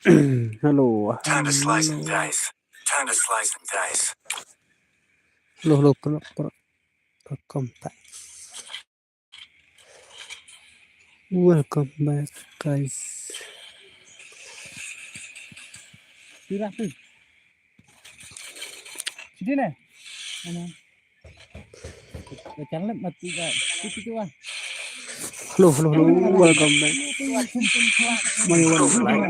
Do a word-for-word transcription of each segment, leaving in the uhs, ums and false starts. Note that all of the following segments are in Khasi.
Hello. Time to slice and dice. Time to slice and dice. Hello, hello, hello, hello. Welcome back. Welcome back, guys. Sira tu. Sini ne. Mana? Hello, hello, hello. Welcome back. My one like.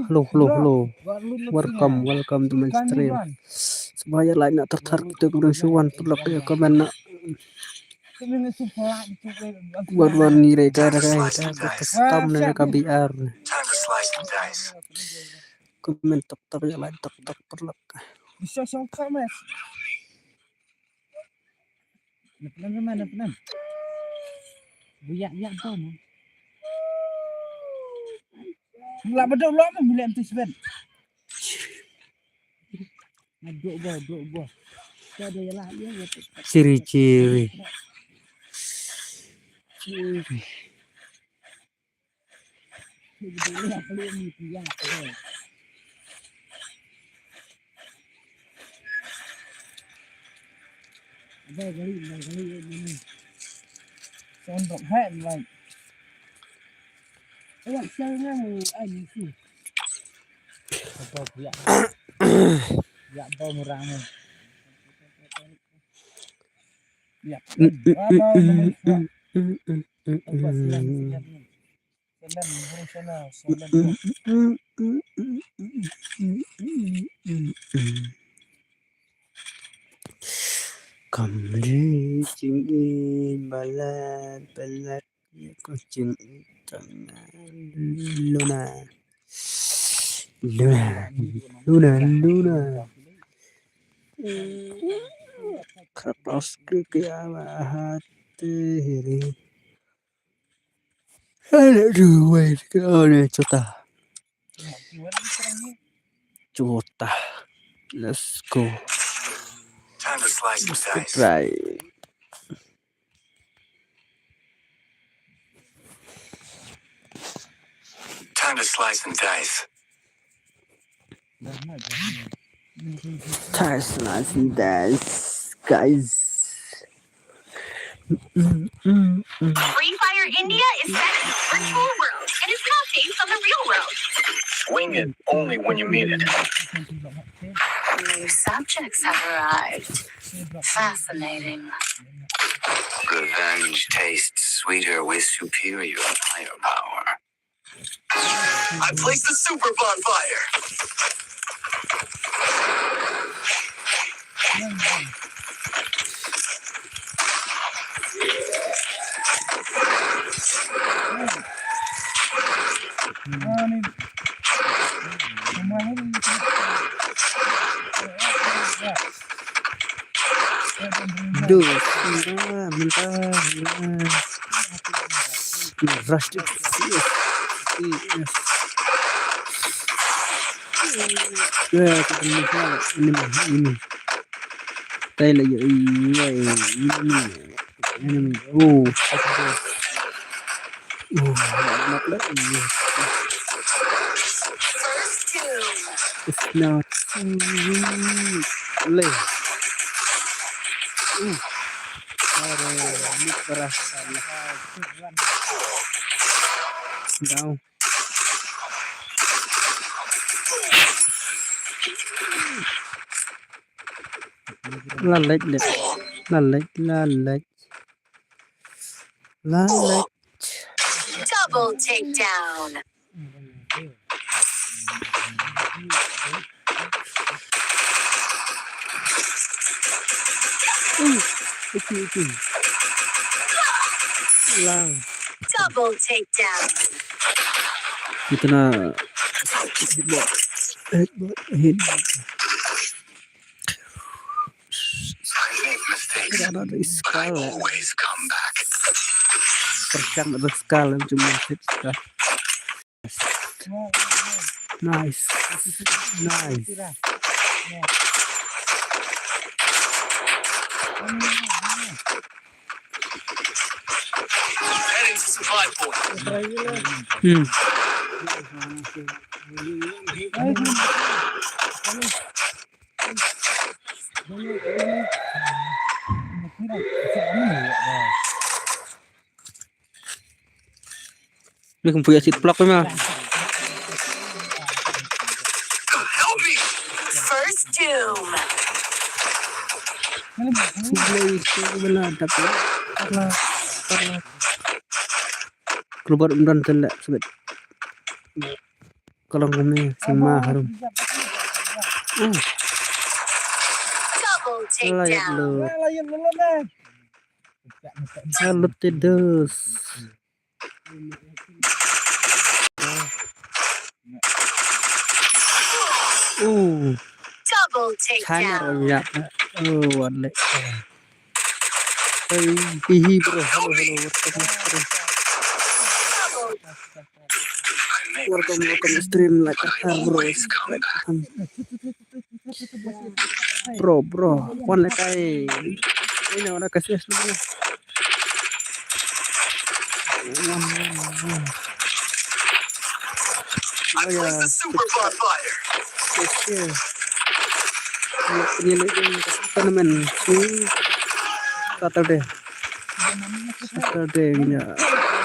Hello, hello, hello. Welcome, welcome to my stream. Sngewbha ïa like na, thar thar kito kiba dang shu wan, pynlong ïa comment na. Wan wan ni re ka da ka da ka custom ne ka B R. Comment tok tok, ïa like tok tok, pynlong. Nap nap nap nap nap. Buyak yak bom. Lah bedo lom mulai anticipate. Nah, duk bo, duk bo. Kita ada ya lah, ya, ya. Ciri-ciri. Ciri. Sondok hai, like. Yak sel nang ai ni si. Apa ku yak? Yak bau murang ni. Yak. Apa? Apa siang siang ni? Salam, bro, salam, salam. Kam lei jingim balat balat, ïa ka jingim tang luna. Luna, luna, luna. Ka plas ke ke ama hati hiri. Aduh, wait, oh, ni chota. Chota. Let's go. Time to slice and dice. Let's go try. Time to slice and dice. Time to slice and dice, guys. Free Fire India is set in a virtual world and is copying from the real world. Swing it only when you mean it. New subjects have arrived. Fascinating. Revenge tastes sweeter with superior firepower. I placed the super bonfire. Duh, mentah, mentah, mentah. Rush to C S. C S. Ya, kita mesti ini, ini. Tayo lagi, iya, ini. Enemy. Oh, fuck this. Oh, not that. Yes. It's not. Leh. Oh. Aduh, ini keras. Down. La lek de. La lek, la lek. La lek. Double takedown. Ui, ui, ui. Lang. Double takedown. Ito na. Headbutt. Headbutt. Headbutt. Kira na da iskal, eh. Persiang da iskal, eh, cuma hit iskal. Nice. Nice. Heading to supply point. Hmm. Ni kum puya sit plak ma. Help me! First doom. Sebelah itu bela tak. Keluar umdan telak sebet. Kalau kami sama harum. Oh. Double takedown. Lalu. Lalu terus. Uh, Double takedown. Sana ya. Oh, one leg. Hey, hihi, bro. Hello, hello. What's up, bro? Double. Welcome, welcome to stream, like, uh, bro. Welcome. Bro, bro, wan le kai. Ina wana ka S S dulu. Wan, wan, wan. Oh ya, S S. Ni ni ni tournament si Saturday. Saturday ni.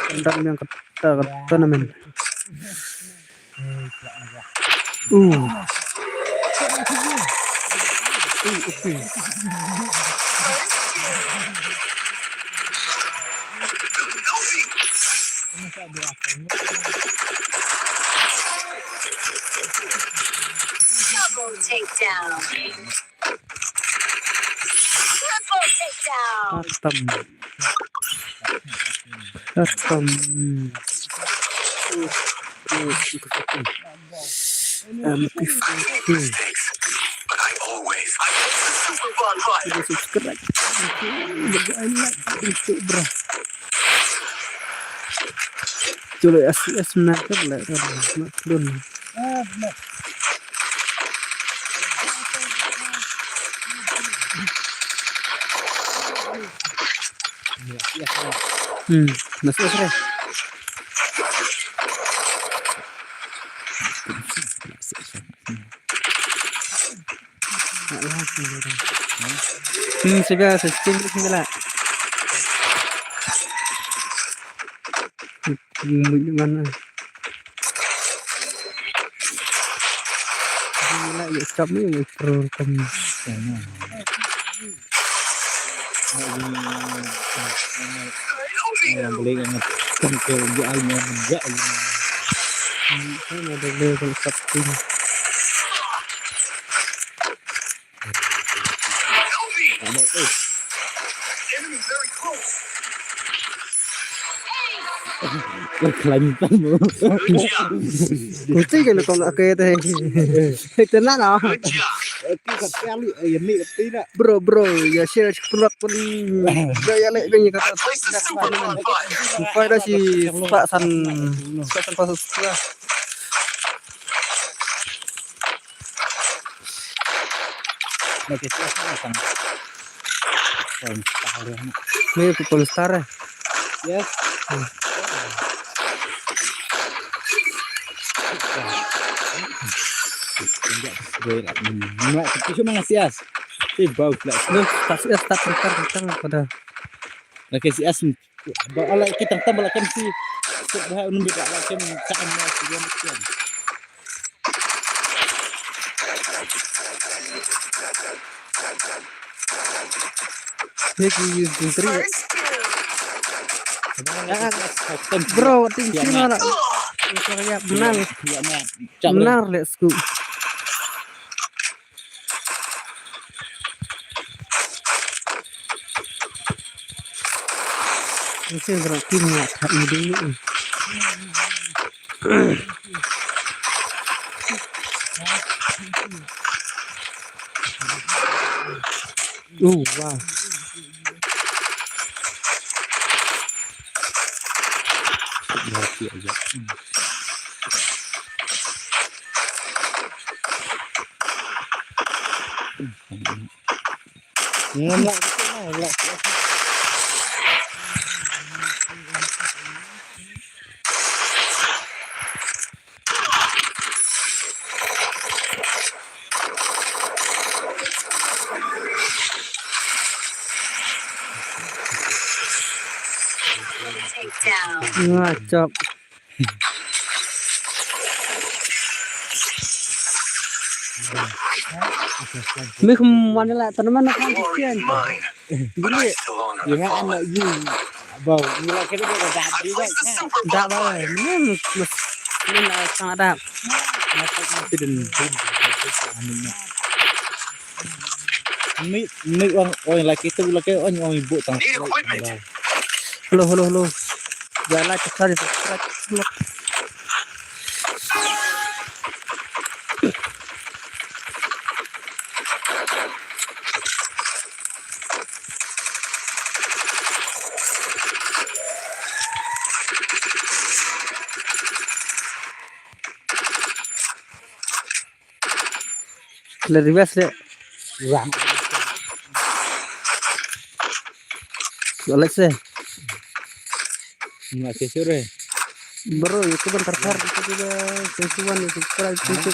Tendang yang kata tournament. Ooh. Ooh, okay. Double takedown. Triple takedown. Khatam. Khatam. M P fourteen. Subscribe. Bro. Cuba S S na ke boleh kan. Nak dun. Hmm, masuk sih. Hmm, sudah, sistem sudah. Hmm, mana? Gila, ya, cap ni, ya, pro, kam. Yang boleh yang ngetok ke dia, yang enggak, ini. Ini ada dia, yang cap ni. Ada, eh. Wah, kelanjutan, bro. Mesti kena tolak ke teh. Itu nak lah. Bro, bro, ya share sekeluar pun. Dah ya lek kena kata. Sampai dah si Pak San, Pak San pasal sekolah. Ni tu Polestar eh. Yes. Hmm. Gue nak. Mak, kita cuma ngasih as. Eh, bau pula. Ni, tas es tak terkar, terkar pada. Lagi si as. Ba ala ki tang tam ba la kem si. Ba ha un bi ba la kem ta am na si kem kem. Ni ki use jingtri. Bro, ting sing ala. Menang. Menang, let's go. Mesti gerak tim ya, tak mudeng ni. Oh, wah. Mati aja. Ngam lah, ngam lah. Nga chok. Mi kum wan la tan man kan kian. Gili. Ye nga an la yu. Bau, ni la kene ko da di ba. Da ba. Ni mas ni la sang da. Ni ni ong ong la kitu la ke ong ong bu tang. Hello, hello, hello. Ya la cakar di cakar. Le reverse de. Wrong. Alex de. Nga ke sure. Bro, itu bentar tar itu juga. Sesuatu itu kira itu.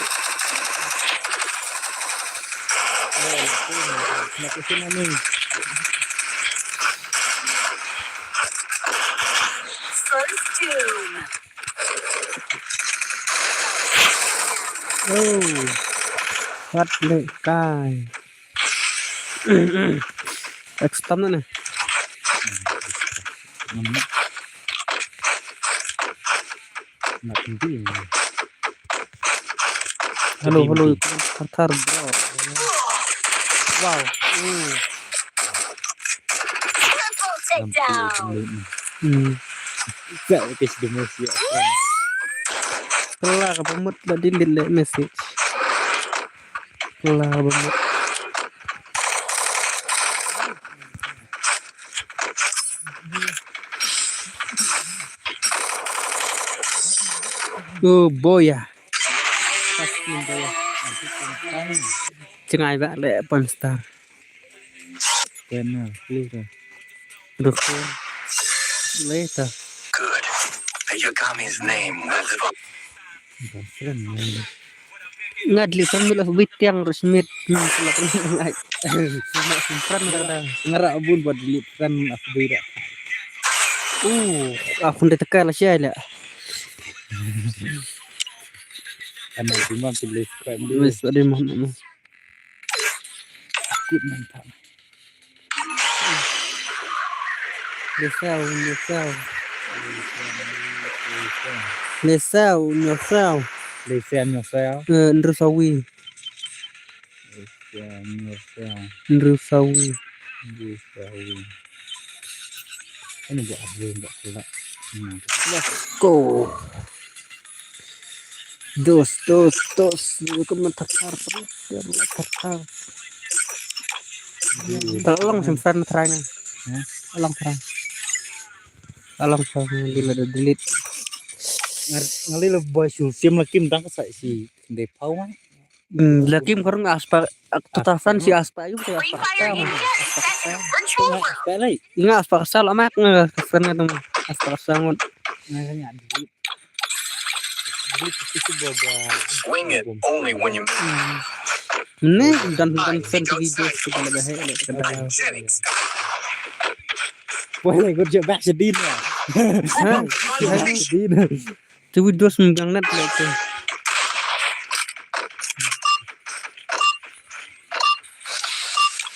First tune. Oh. Wat le kai. Extam na ne. Hello, hello. Thar thar, bro. Wow. Mm. Triple takedown. Hmm. That is the most, yeah. Kylla ka bamut la delete le message. Kylla ka bamut. Oh boy, yeah. Jngai ba le porn star. Then, uh, later. Later. Good. The Yagami's name will live on. Nga delete friend, mila bit yang resmit. Nga ra bun ba delete friend, aku bira. Uh, aku nda teka la shai la. Ana di mam delete friend. Wes, ada mam. Akut mantap. Nyesel, nyesel. Nyesel, nyesel. Nyesel, nyesel. Eh, Ndru Sawi. Nyesel, nyesel. Ndru Sawi. Ndru Sawi. Let's go. Dos, dos, dos. Ni ka man thar thar, terus dia man thar thar. Tolong simpan try ni. Hah? Tolong try. Tolong try, delete, delete. Ngar-, ngali la boy sul sim la kim dang ka sa si de pau ma. Hmm, la kim kor nga aspa, ak-, tutasan si aspa yu, si aspa. Nga aspa kasal, amak nga kasal nga tung aspa kasal ngut. Swing it only when you. Hmm. Ni dan, dan send video kita lebih hebat, kita. Boleh gua jawab sedih. Hah? Sedih. Tu dos mbiang net le tu.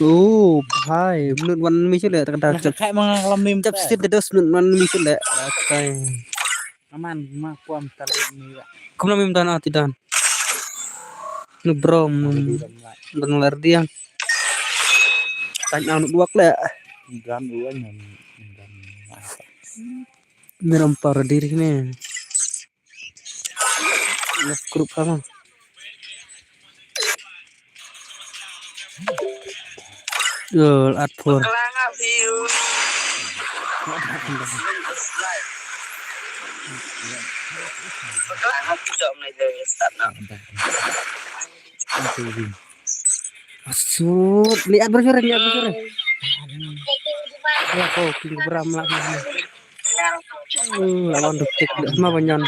Oh, bhai, minute one mi chule, tak dah. Kai ma nga lam nim. Tap sit dos minute one mi chule. Okay. Aman ma kuam tal ni. Kum lam mim dan ati dan. Nu bro, dan lar dia. Tanya anu dua kle. Dan dua nyan. Dan. Miram par diri ni. Left group sama. Gol at four. Sut, liat berjurang, liat berjurang. Ya, kau king beram lah. Uh, lawan duk tik, ma banyan.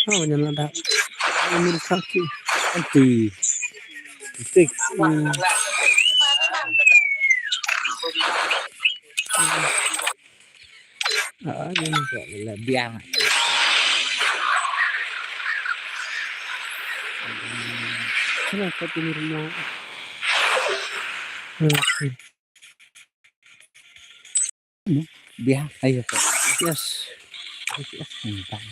Ma banyan lah dah. Ini sakit. Anti. Tik. Hmm. Ah, ini juga biang. Kenapa timur mau? Hmm. Biang ayo. Yes. Yes. Entah.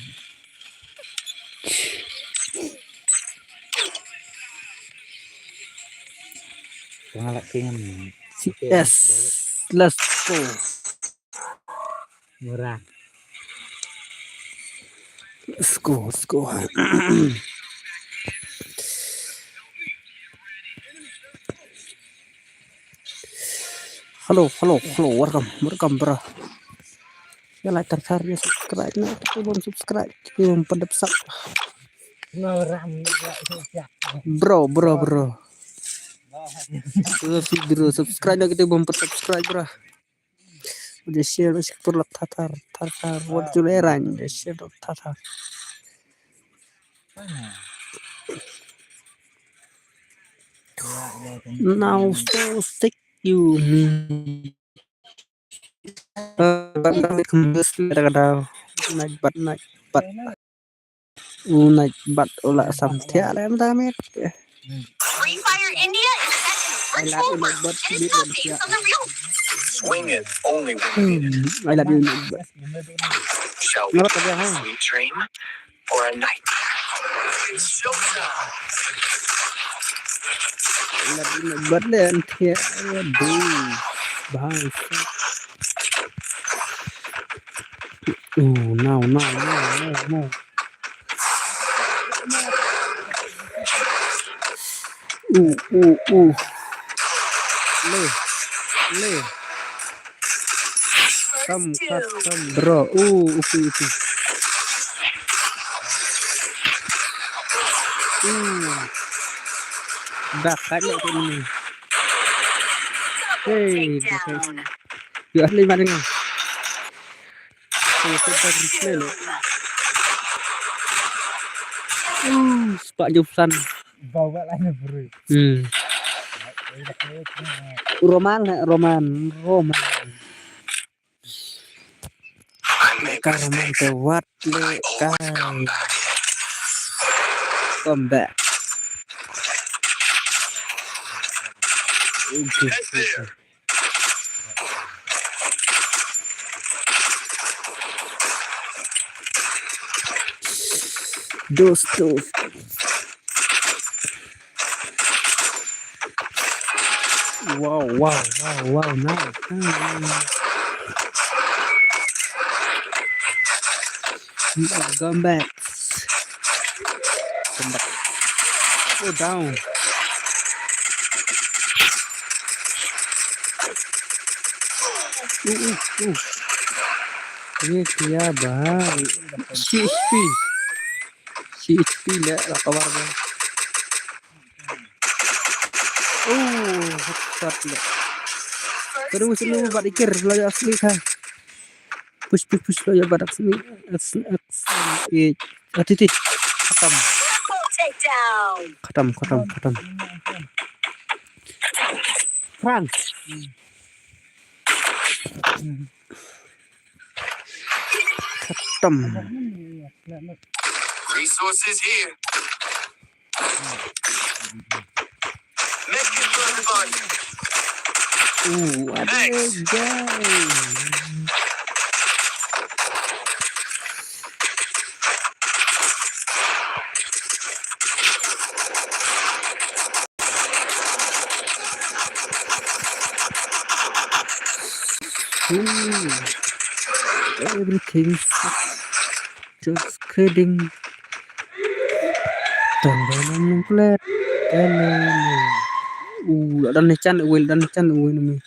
Pengalak pengen. Yes. Let's go. Murah. Let's go, let's go. Hello, hello, hello. Welcome, welcome, bro. Ya, like, tar, tar, ya, subscribe na. Kita belum subscribe. Kita belum pada sub. Bro, bro, bro. Bro, subscribe na, kita belum pada subscribe, bro. Udah share, share, perlu tar, tar, tar, tar. What you learn? Udah share, tar, tar. Now so sick you me. Night bat, night bat. U night bat u la sam thiah lem da met. Free Fire India is set in a virtual world and is not based on the real. Swing it, only win it. Hmm, I love you, night bat. Shall we Ngapa kerja, ha? Sweet dream for a night? It's showtime. Love you, night bat, lem thiah. Aduh. Bang. Oh, no, no, no, no, no. Uh, uh, uh. Le. Le. Come, come, come, bro. Uh, okay, okay. Uh. Dah, kat lah tu ni. Hey, dah, kat. Ya, lima dengan. Saya sempat replay lah. Uh, sepak jauh pesan. Bawa lah ni, bro. Hmm. Roman, eh, Roman, Roman. Ka Roman te wat le ka. Come back. Okay, okay. Dos, dos. Wow, wow, wow, wow, nice. Nice. Come back. Come back. Oh, down. Uh, uh, uh. Ye kya bhai? Six P. Six P le, la cover bhai. Oh, headshot le. Terus lu bat ikir, lo ya asli kha. Push, push, push, lo ya bat asli. Asli, asli. Eh, ati, ati. Khatam. Khatam, khatam, khatam. Frank. Khatam. Resources here. Make it for everybody. Ooh, what a guy. Ooh, everything. Just kidding. Don't go on the plate. Hello. Ooh, la don ne chan, uwei, la don ne chan, uwei, enemy.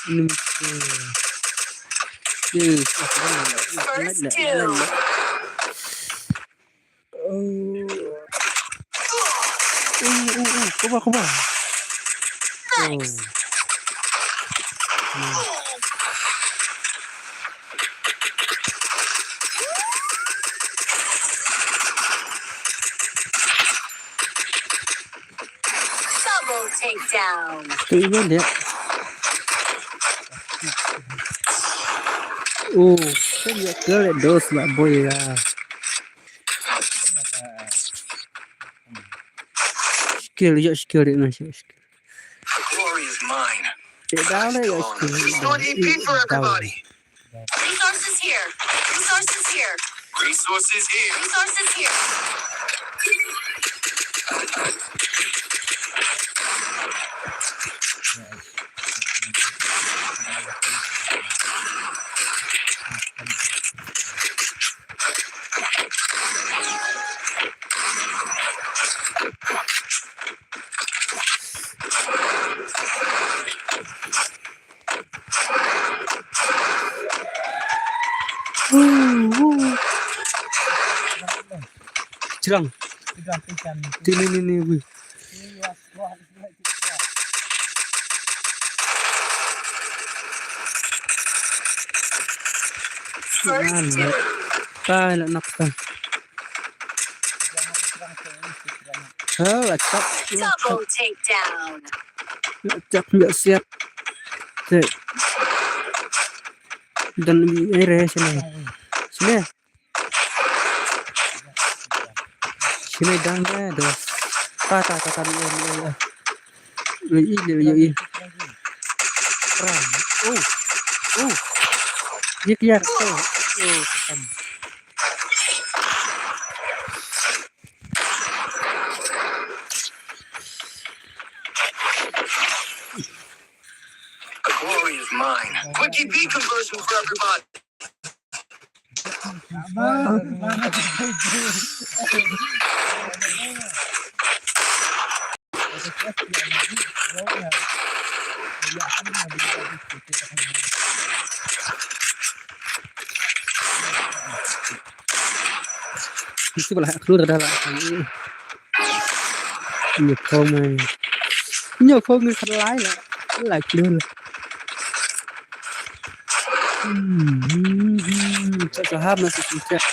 Enemy. Yes, first kill. Oh. Oh, oh, oh, cover, cover. Thanks. Double takedown. Tu iba dia. Oh, kan dia kill dia dos ba boy lah. Skill, ïa skill dia na skill. The glory is mine. Dia down dia ïa skill. Restore E P for everybody. Resources here. Resources here. Resources here. Resources here. Chirang. Ti ni ni ni wi. First kill. Tai la nak tai. Ha, la chak. Double takedown. Chak nggak siap. Cek. Dan ini re sini. Sini. Sini dang re dos. Ta ta ta ta ni ni. Ni ni ni. Ram. Oh. Oh. Dia keluar. Oh. Oh. Tam. The glory is mine. Quick E P conversion for everybody. Mesti pala keluar dah lah. Nyokong ai. Nyokong ni selai lah. Lah keluar. Hmm, hmm, hmm. Tak faham masih tidak.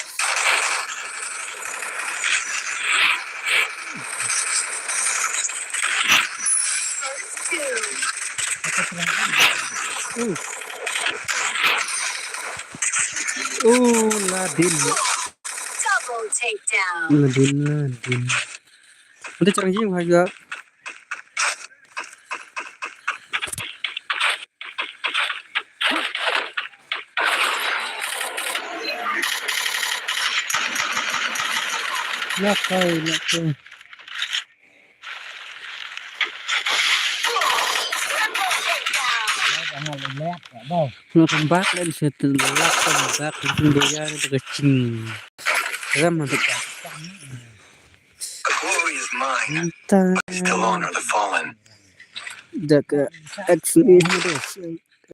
Oh, Ladin. Double takedown. Ladin, Ladin. Nanti cara jing harga. Lakai, lakai. Welcome back, ladies and gentlemen. Welcome back to the Ram. The glory is mine. I still honor the fallen. Dak X me dos.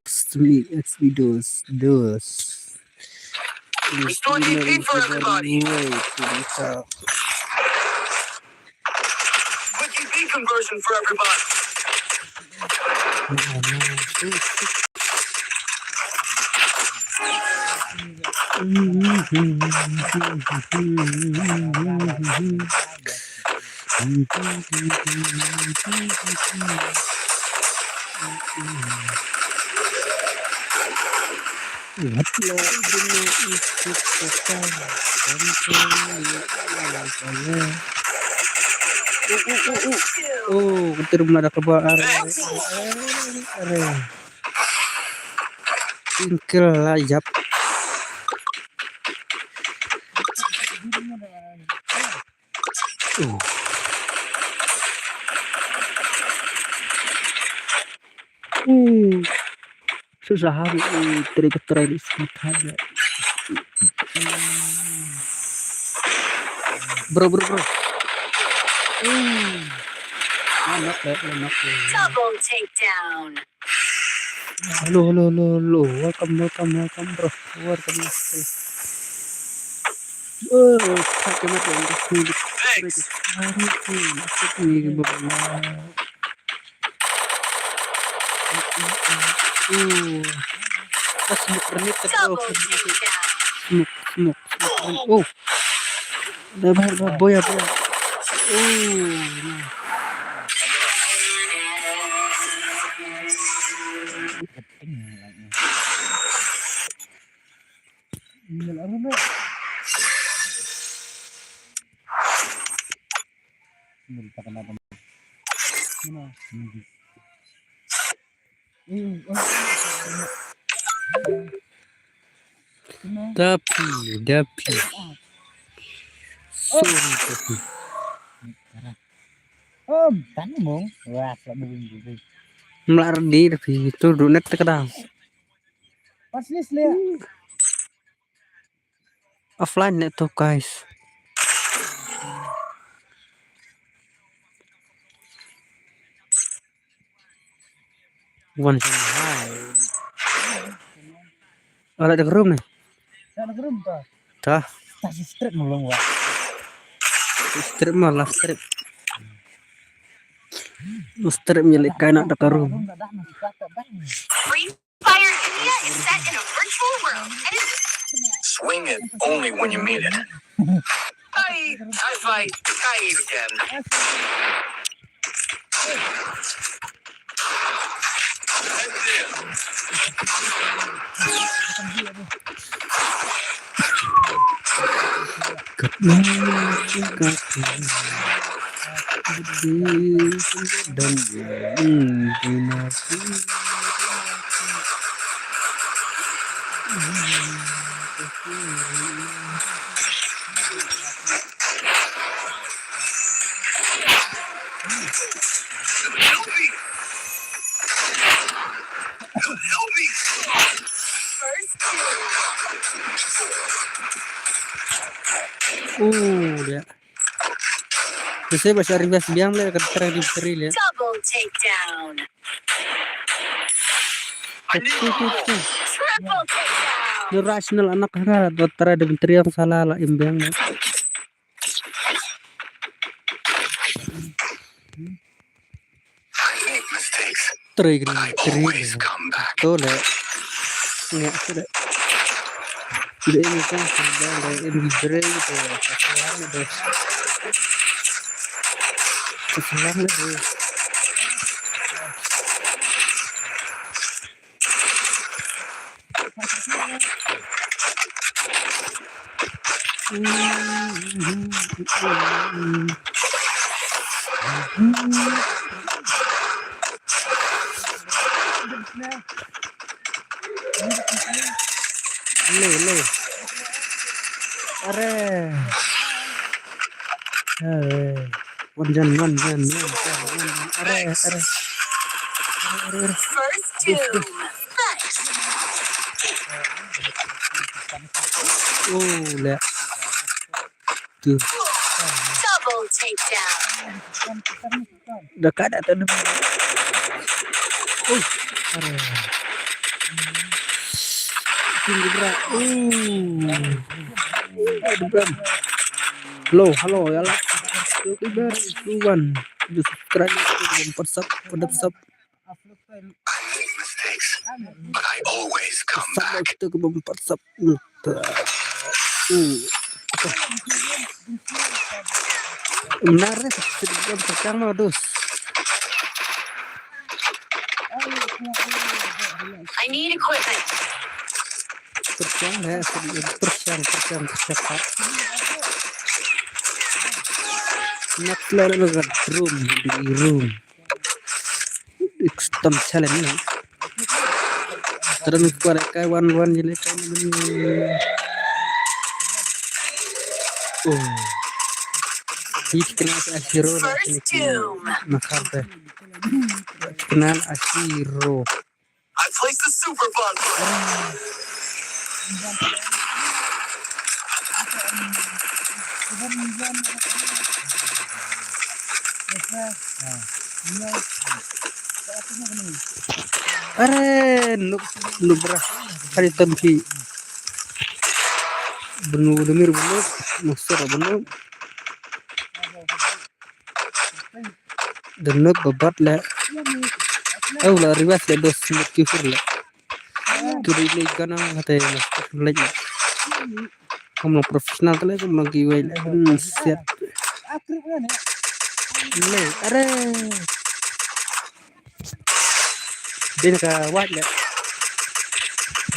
X me, X me dos. Dos. Restore E P for everybody. Quick E P conversion for everybody. Oh, oh, oh, oh. Oh, ketir mada keba are, are, are, are. Tingkel lah, yap. Oh. Hmm. Susah hari ini, teri keterai di sini aja. Bro, bro, bro. Hmm. Anak, anak, anak. Double takedown. Hello, hello, hello, hello. Welcome, welcome, welcome, bro. Welcome, welcome. Oh, tak kena tu. Thanks. Ini bro. Oh. Ka smoke grenade ka, bro. Double takedown. Smoke, smoke, smoke grenade. Oh. Dah, dah, dah, boya, boya. Oh. Tapi, tapi. Sorry, tapi. Om, tang mong. Wah, tak boleh dulu. Mlar di tapi itu dunet terkadang. Pas ni selia. Offline ne to, guys. Wan Shanghai. Ala da room ne. Da room ta. Ta. Ta si strip mo long wa. Strip mo la strip. Strip mo le kai na da room. Free Fire India is set in a virtual world. Swing it only when you mean it. Hi, hi, hi, hi again. Oh, dia. Bisa ba shah revive biang le ka try di three le. Double takedown. Triple takedown. Ni rational anak hara do try di three yang salah la im biang le. I make mistakes. Three green, I three always green. Come back. To le. Nge to le. Ide ini kan sudah le ini green to. Keselang de. Keselang de. Lo, lo. Are. Are. Wan jan, wan jan, wan jan, wan jan. Are, are. Are, are, are. First doom. Nice. Oh, le. Tu. Double takedown. Da ka da ta. Oh, are. Tinggi berat. Oh. Hello, hello, ya lah. Subscribe, subscribe, subscribe. I make mistakes, but I always come back. Kita ke bumper sub. Hmm. Benar ni, sedikit terkang lah, dus. I need equipment. Terkang ya, sedikit terkang, terkang, terkang. Next level, room, di room. Extreme challenge na. Terus kuat kai wan wan jele kai ni. Oh. Hit kena sa hero lah ni. First doom. Makar teh. Kena hero. I placed a super bug. Are, nuk, nuk bra. Hari tampi. Benu, demir benu. Musur benu. Denuk bebat le. Oh, la revive le dos minit ki hur le. Ki revive le kana hate le. Like. Kam long professional te le, kam long ki wei le. Hmm, siat. Le, are. Dei na ka wad le.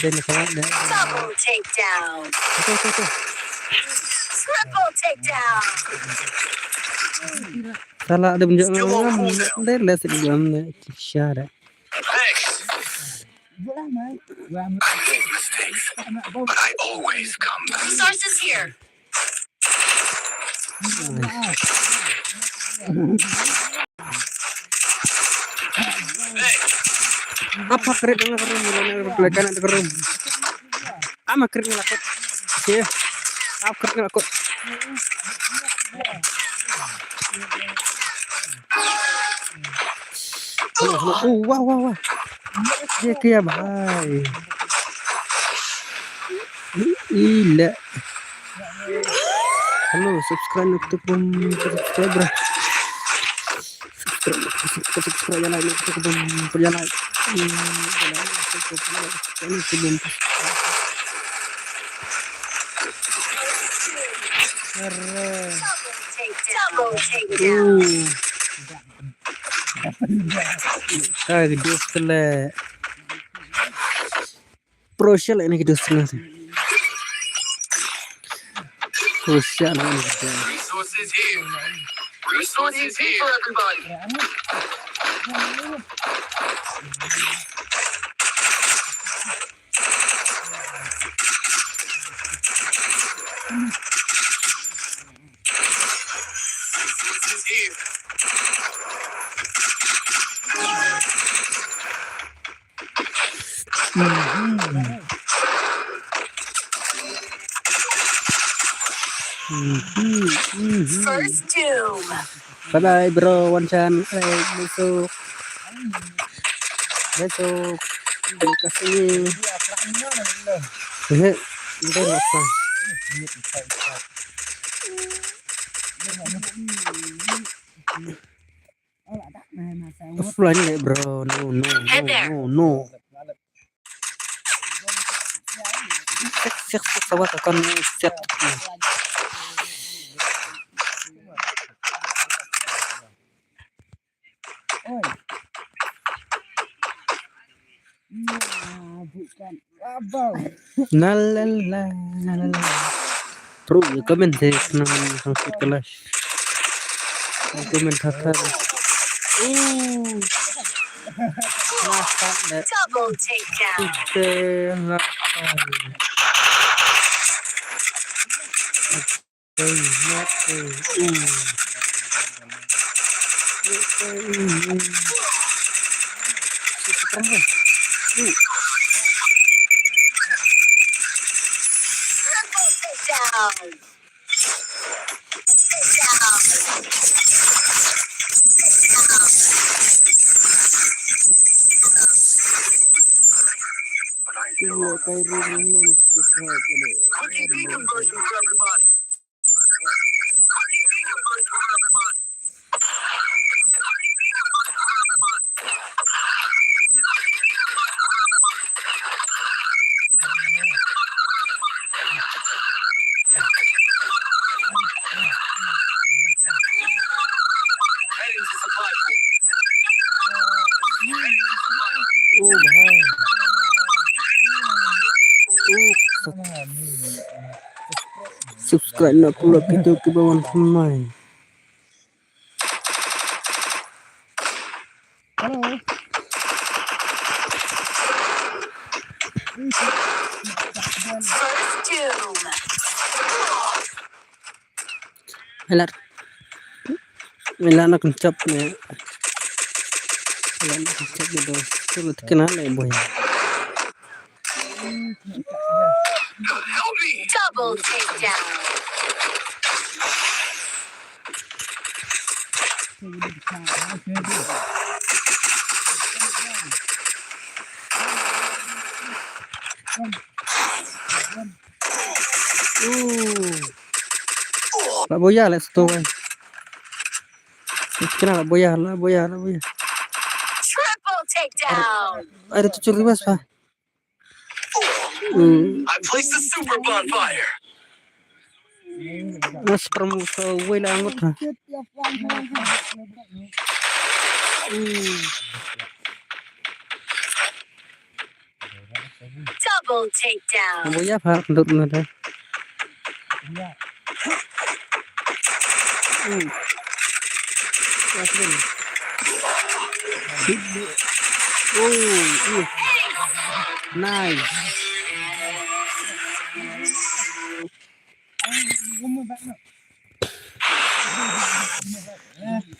Dei na ka wad le. Double takedown. To, to, to. Triple takedown. Sala da bunjang ngam. Dei le sik ngam ne. Share. Thanks. I make mistakes, but I always come back. Resources here. Apa kret na ka room, na ka room, na ka room. Ama kret na ka room. Okay. Apa kret na ka room. Oh, wah, wah, wah. Ye kya bhai. Ila. Hello, subscribe na ka bum, subscribe, bro. Subscribe, subscribe, subscribe, ya like, na ka bum, ya like. Hmm, ya like, subscribe, ya like, subscribe, ya like. Double takedown. Ooh. Ka dos tele. Pro shell ini kita setengah sih. Pro shell ini kita. Resources here. Resources here for everybody. First doom. Bye bye, bro. One chan. Bye. Besok. Besok. Terima kasih. Offline, bro. No, no, no, no. Siak, siak, siak, sabar, akan siak. Na la la, na la la. Bro, comment se kana, comment se kana. Comment thar thar. Ooh. Double takedown. Triple takedown. Oh, bhai. Oh, sub-, subscribe na pula kito kiba wan kumai. Hello. First doom. Alar. Alar na kynchap ne. Alar na kynchap ne do. Sulu tikna le boy. Double takedown. Ooh. La boya, let's go, guys. Kena la boya, la boya, la boya. Triple Ai, dah tu curi bas, pa. Hmm. I placed the super bonfire. Mas promo sa wei la angut, ha. Hmm. Double takedown. Mo ya, pa, ndut na da. Hmm. Oh, uh. Nice.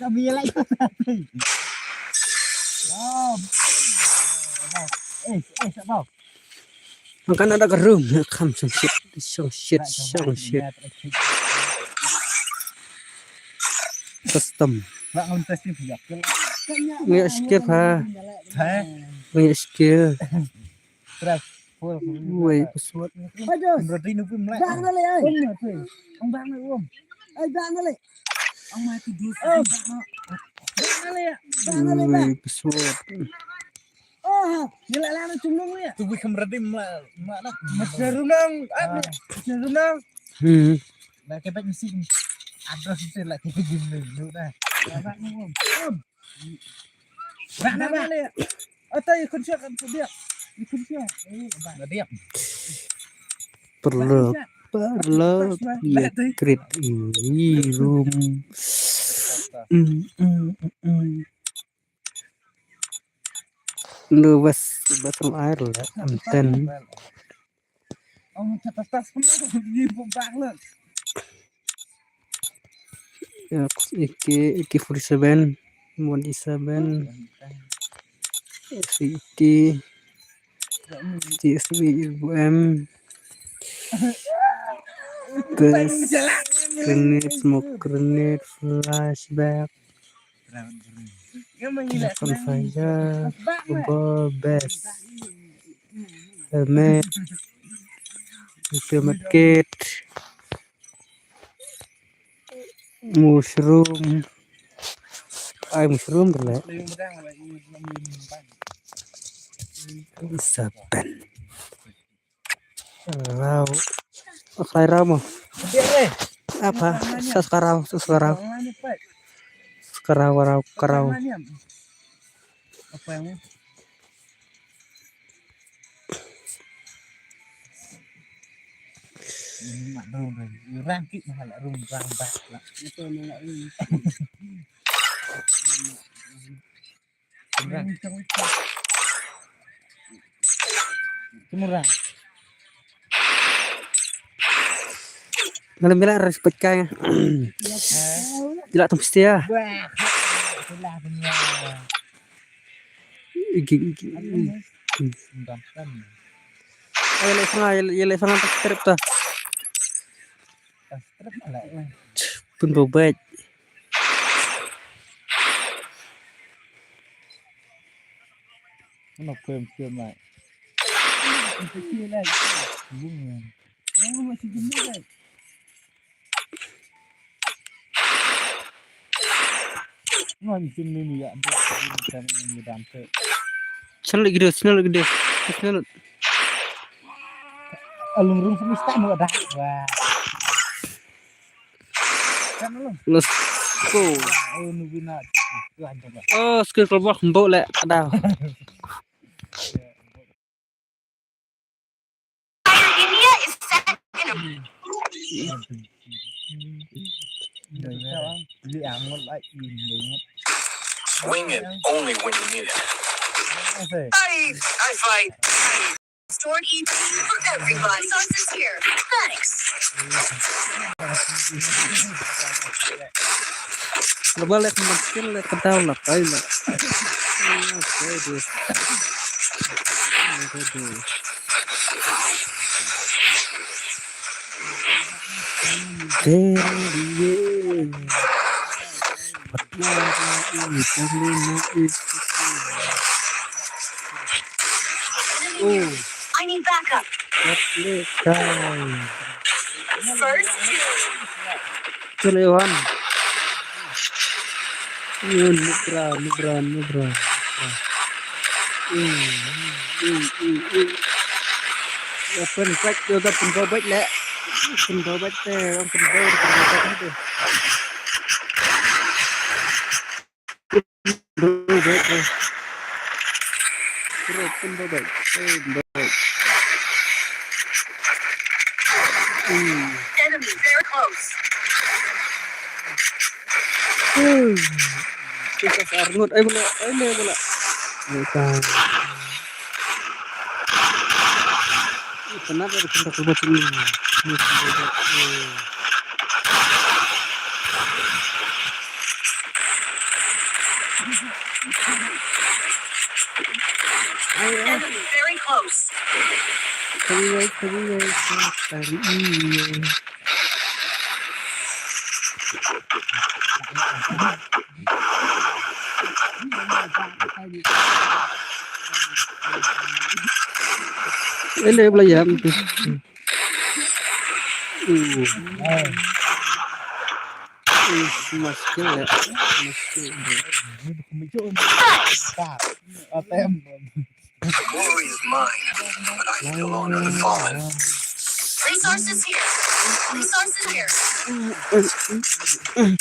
Kami lain. Wow. Eh, eh, siapa? Makan ada kerum, kam song shit, song shit, song shit. Custom. Ngi skip, ha. Ngi skip. Wei, password. Aduh. Berarti nu pun melek. Bang na le, ai. Bang na le, um. Ai, bang na le. Ang mati dulu. Bang na le, ya. Bang na le, bang. Wei, password. Oh, ha. Ni la la na chungnung ya. Tu bui kam ready melek, melek. Masih runang. Ah, masih runang. Hmm. Lah, kita mesti. Ada sih lah kita gini dulu dah. Bang na, um. Bang na, bang. Ata, ikut siap, ikut dia. Ikut siap. Eh, bang. Dia. Perlu, perlu, ya, krit ini room. Hmm, hmm, hmm, hmm. Lu bas, bas room air lah, enten. Ong, tas, tas, tas, ni bumbang lah. Ya, A K, A K forty-seven, one eighty-seven, S V T, T S V M, Best Grenade, Smoke Grenade, Flashback, Weapon Fire, Best, Helmet, Helmet Kit, Mushroom. Ai, mushroom tu lah. Saban. Rau. Akhai rau mo. Apa? Sas karau, sas karau. Sas karau, karau, karau. Apa yang Mula-mula respect ka. Gila tu mesti ya. Igi, igi. Ay, le fanga, ay, le fanga ta trip ta. Pun bobek. Mana kau yang kau mai? Bung. Ngan sim ni ni ya. Channel gede, channel gede. Channel. Alung rung semesta nu ada. Wah. Let's go. Oh, skill keluar kembali lek ada. Swing it only when you need it. I, I fight. Stored E P for everybody. Resources here. Thanks. Lepas lek makin lek kedau lah kai lah. Oke deh. Oke deh. Oh. I need backup. First kill. Kill Iwan. Iwan, Nubra, Nubra, Nubra. Mm, mm, mm, mm. Ïa pynbeit, ïa ka pynbeit leh. Pynbeit te, ong pynbeit, pynbeit te. Pynbeit, pynbeit. Pynbeit, pynbeit. Mm. Enemy very close. Hmm. Kita sa arngut. Ai, bula. Ai, bula, bula. Ai, ta. Ih, kenapa ada tempat tempat ini? Ini tempat, eh. Ai, ai. Enemy very close. Kawei, kawei, kawei. Ele bla yam tu. Uh. Uh, muskil ya. Muskil. Atem. The glory is mine, but I still honor the fallen. Resources here. Resources here. Resources here.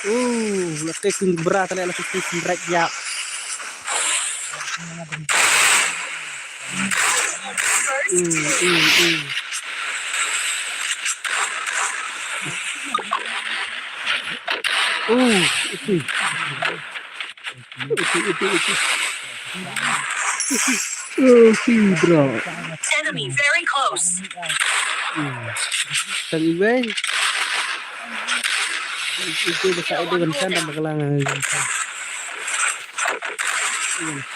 Uh, la kei king bra tale la kei king bra ya. Mm, mm, mm. Oh, okay. Okay, okay, okay. Okay, bro. Enemy very close. Hmm. Tang iwei. Itu basa itu kan kan dalam kelang kan.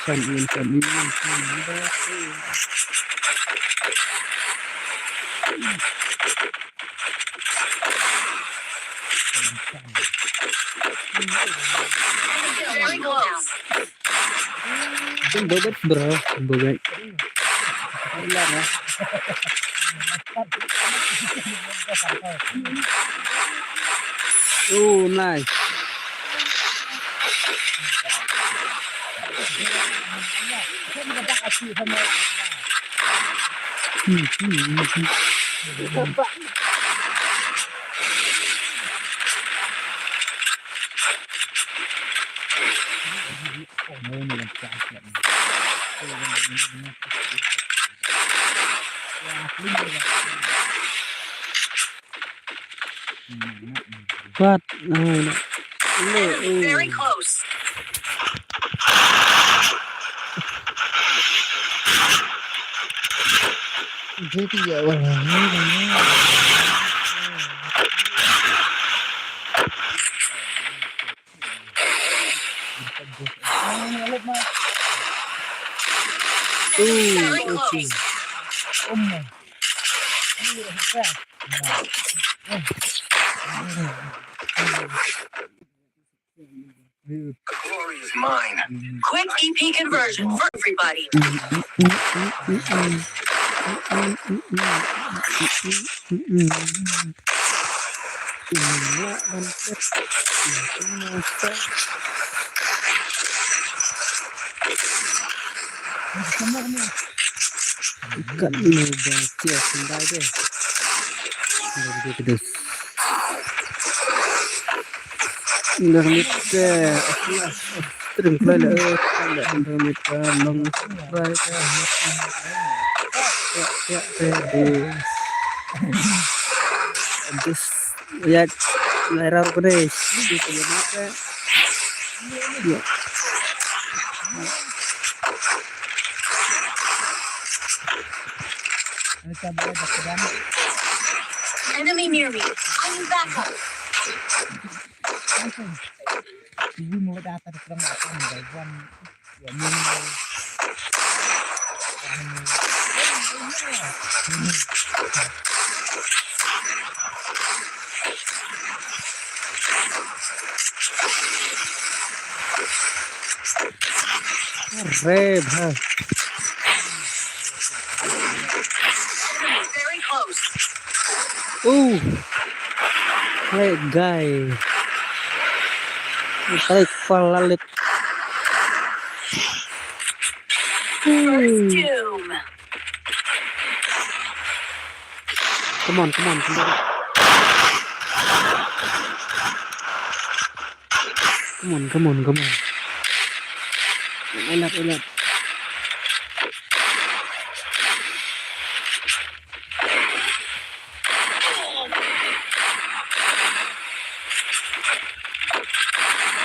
Kan kan kan. Enemy very close. Bobet, bro, bobet. Oh, nice. What? No, no. Enemy very close. Ooh, okay. The glory is mine. Quick E P conversion for everybody. Kat ni ba cia sendai deh. Dah gitu deh. Dah gitu deh. Stream play lah, eh, kan dah internet kan, long play kan. Ya, ya, ya, ya. Just, ya, lah, error ko deh. Itu dia mata. Ya. Enemy near me. I need backup. Re bha. Very close. Oh. Hey guy. Tarik palalit. First doom. Come on, come on, come on. Come on, come on, come on. Elap, elap.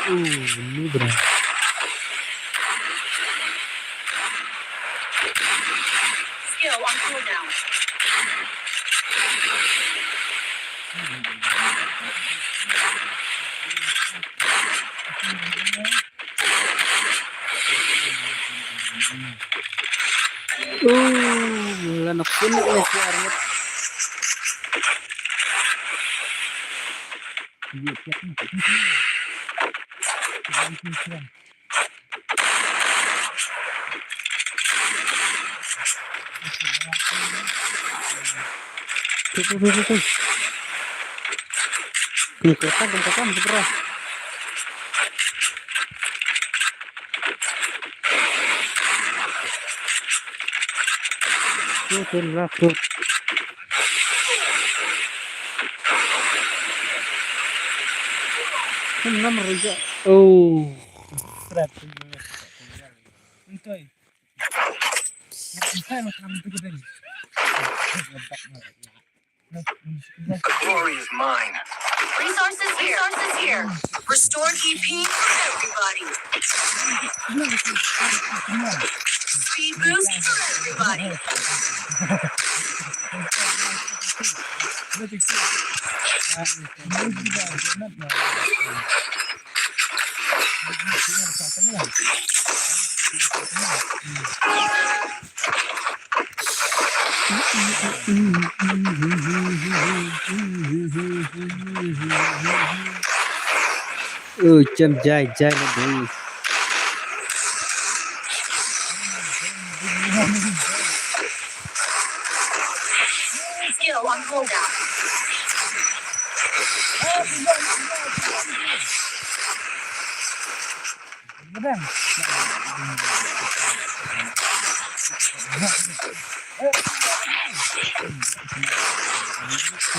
Uh, ni bra. Skill on cooldown. Uh, la nok sini ni si arngut. Tu, tu, tu, tu, tu. Ni kereta, kereta, kereta. Tu, tu, lah, tu. Kan enam raja. Oh. Berat. Itu. The glory is mine. Resources here. Resources here. Restore E P for everybody. Speed boost for everybody. Ui, cham jai, jai na dui. Skill on cooldown.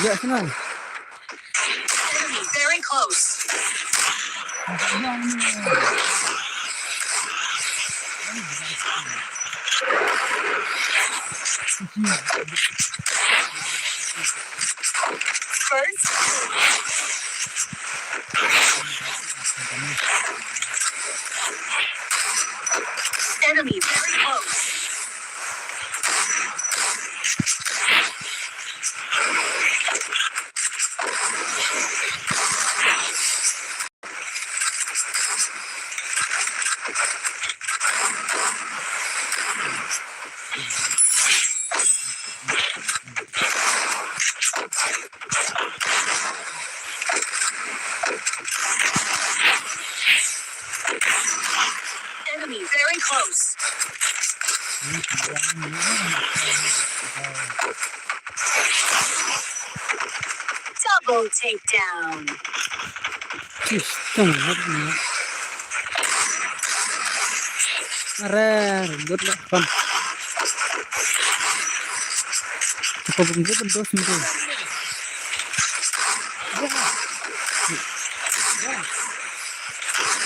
Ya, senang. Enemy very close. First. Enemy very close. Enemy very close. Double takedown. Tis, tang, hap ni. Are, good luck, pam. Apa benda pun dos ni tu.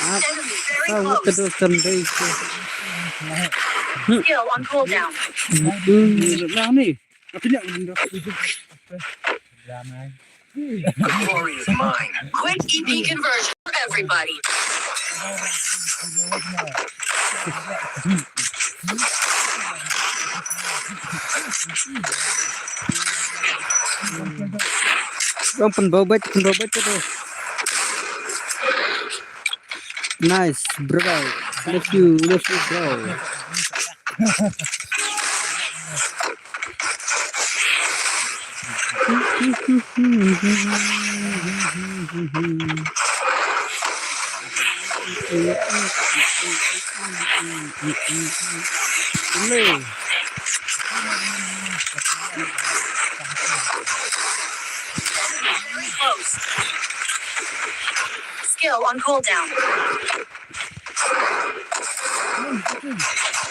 Ah, ah, what the dos kan dai tu. Skill on cooldown. Hmm, lah ni. The glory is mine. Quick E P conversion for everybody. Bang pynbau bait, pynbau bait tu. Nice, bro. Love you, love you, bro. Very close. Skill on cooldown.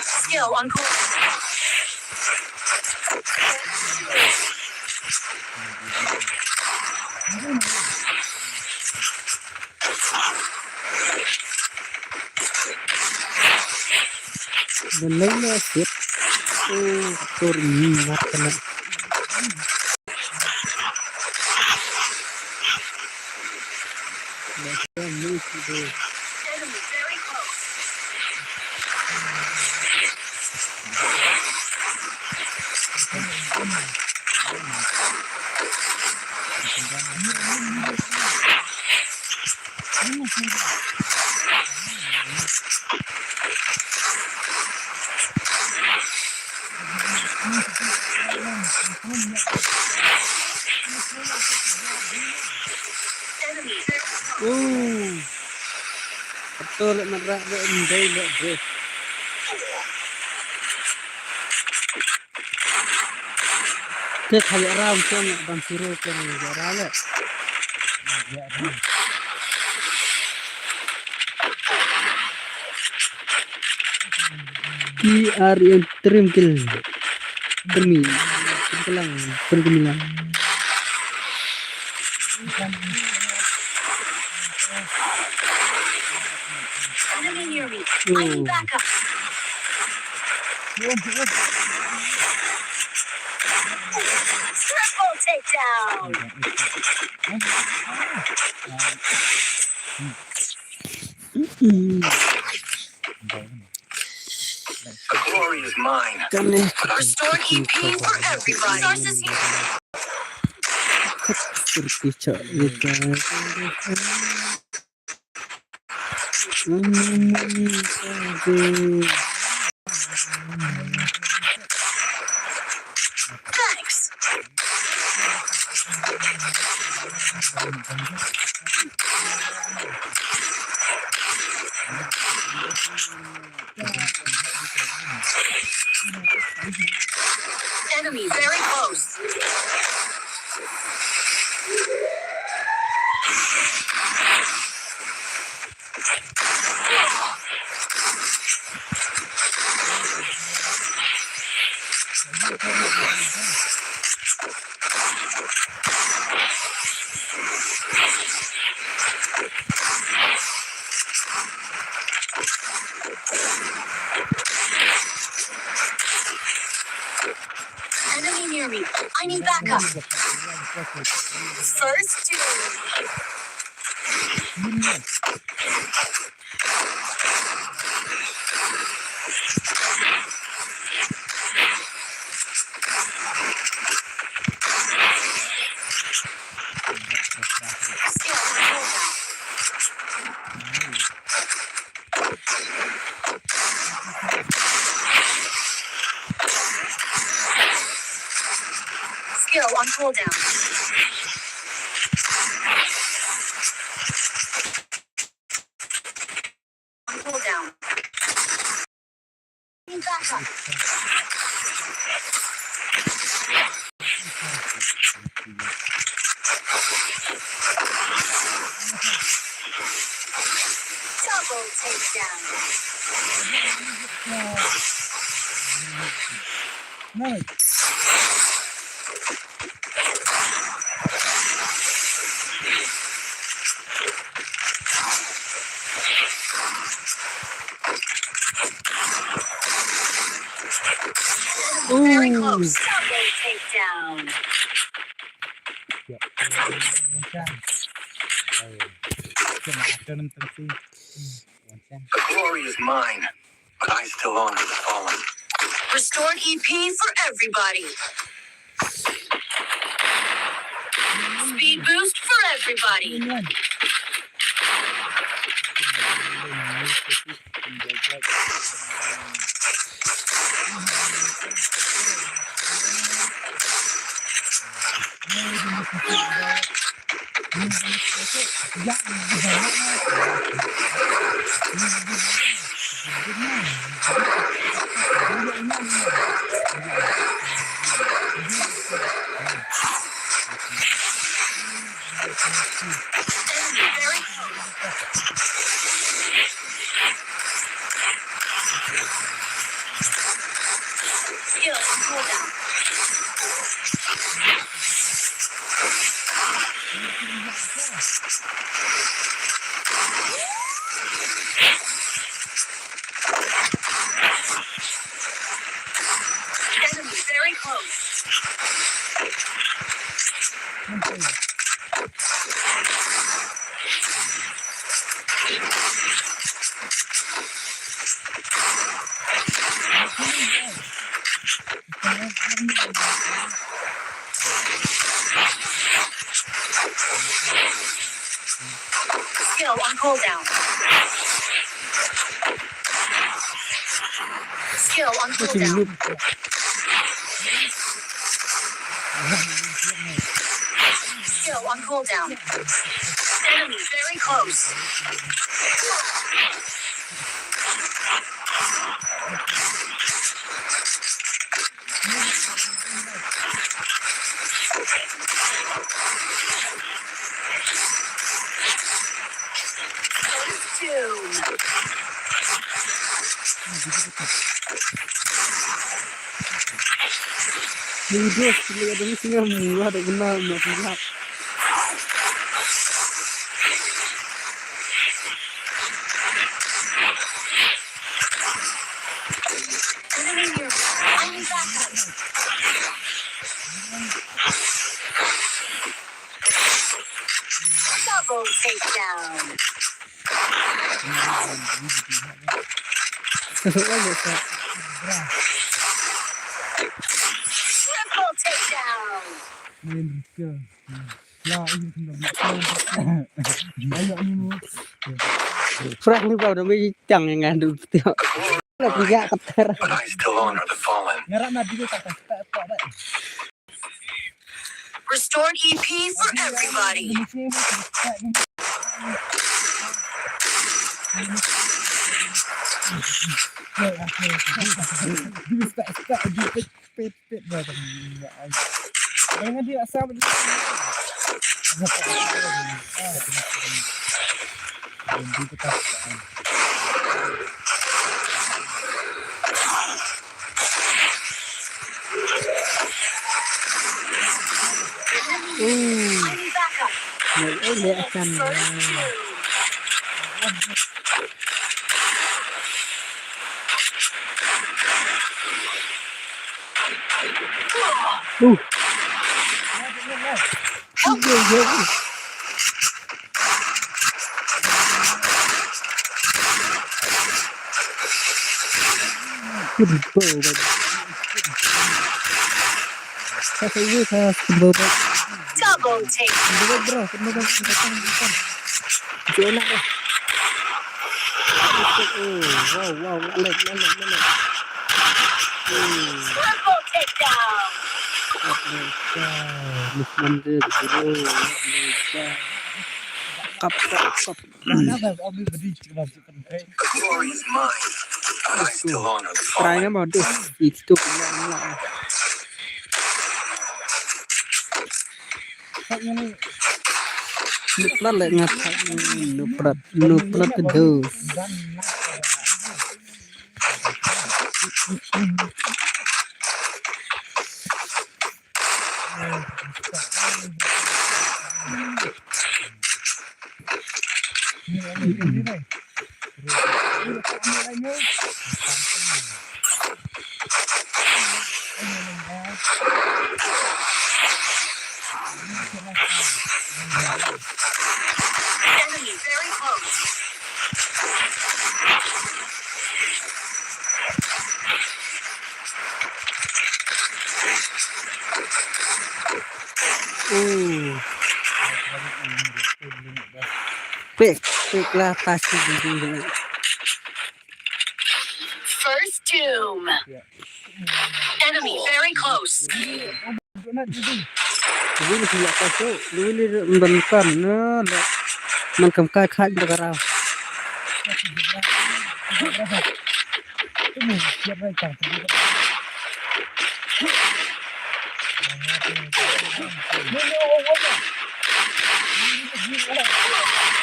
Skill on cooldown. The name of it. Oh, for me, not gonna. Oh. Ato le mat ra de ndai le de. Ke kha ya ram kem ban siro kem ya ra le. Ki ar yen trim kill. Trim kill lang, trim kill lang. Enemy near me. I need backup. Triple takedown. The glory is mine. Restore E P for everybody. Resources here. Thanks. Enemy very close. Enemy near me. I need backup. First two. Skill on cooldown. Cooldown. Backup. Double takedown. Nice. Very close. Double takedown. The glory is mine, but I still honor the fallen. Restore E P for everybody. Speed boost for everybody. Enemy very close. Skill on cooldown. Skill on cooldown. Skill on cooldown. Enemy very close. Double takedown. Triple takedown. Frank ni ba da me tang yang ngan du tiok. La tiga keter. Restored E P for everybody. Double take. Wow, wow, wow. Triple takedown. Kap, kap, kap. Try nga ma dus. Itu kena. Nuplat le ngat. Nuplat, nuplat dus. Enemy very close. Pek, pek lah pasti dulu. doom. Enemy very close. Lui li la ka shu, lui li ban kan na la man kam kai khai da ka rau.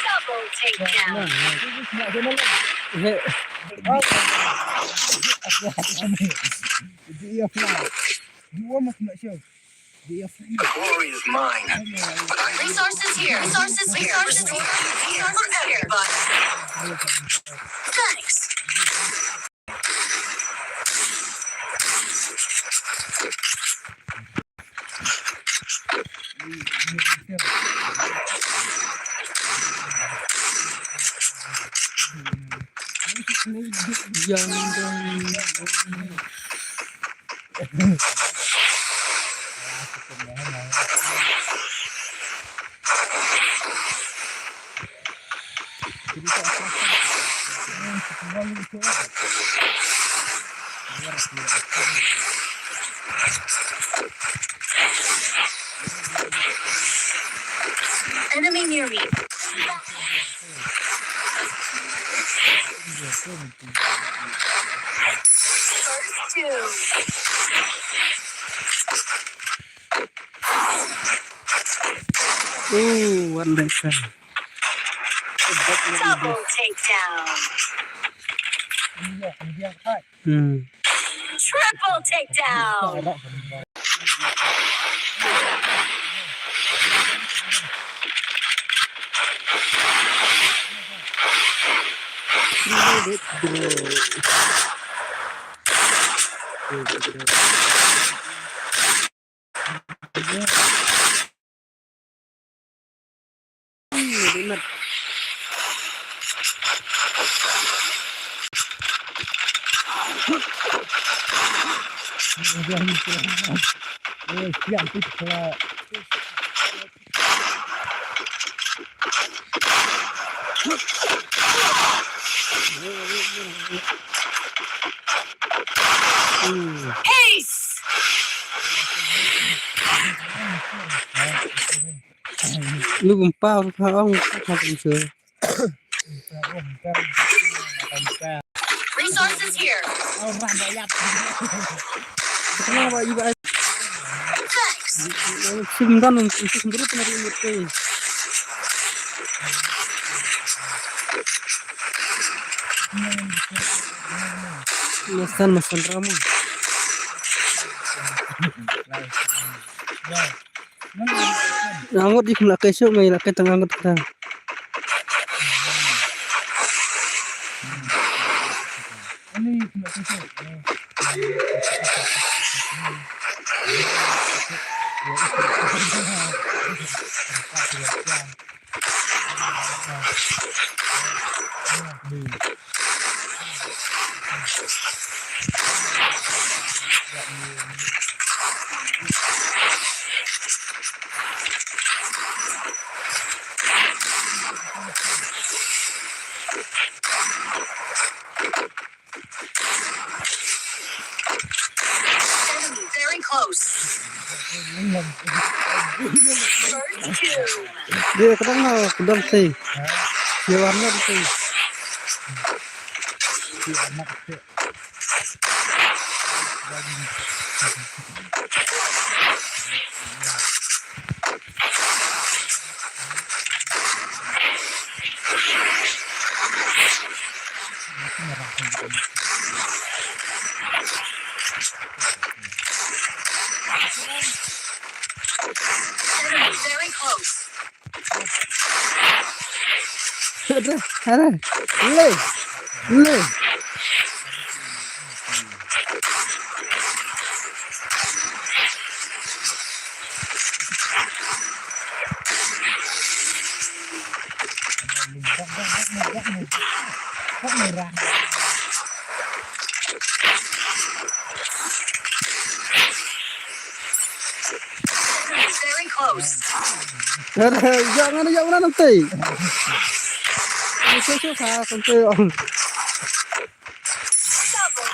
Double takedown. The glory is mine. Resources here. Resources here. Resources here. Resources here. Thanks. Enemy near me. First two. Ooh, one back. Double takedown. Hmm. Triple takedown. Ace! Lu kumpa ru pha ong ka kum su. Resources here. Thanks. Sim dan sim group na ri mutte. Masan masan ramu. Angot di kum la kai suk mai la kai tang angot kita. Enemy very close. First kill. Dia kadang na kadang sei. Dia warna sei. Enemy very close. Ada, ada. Le. Le. Very close. Jangan, jangan nanti. Ini susah, susah, sampai. Double.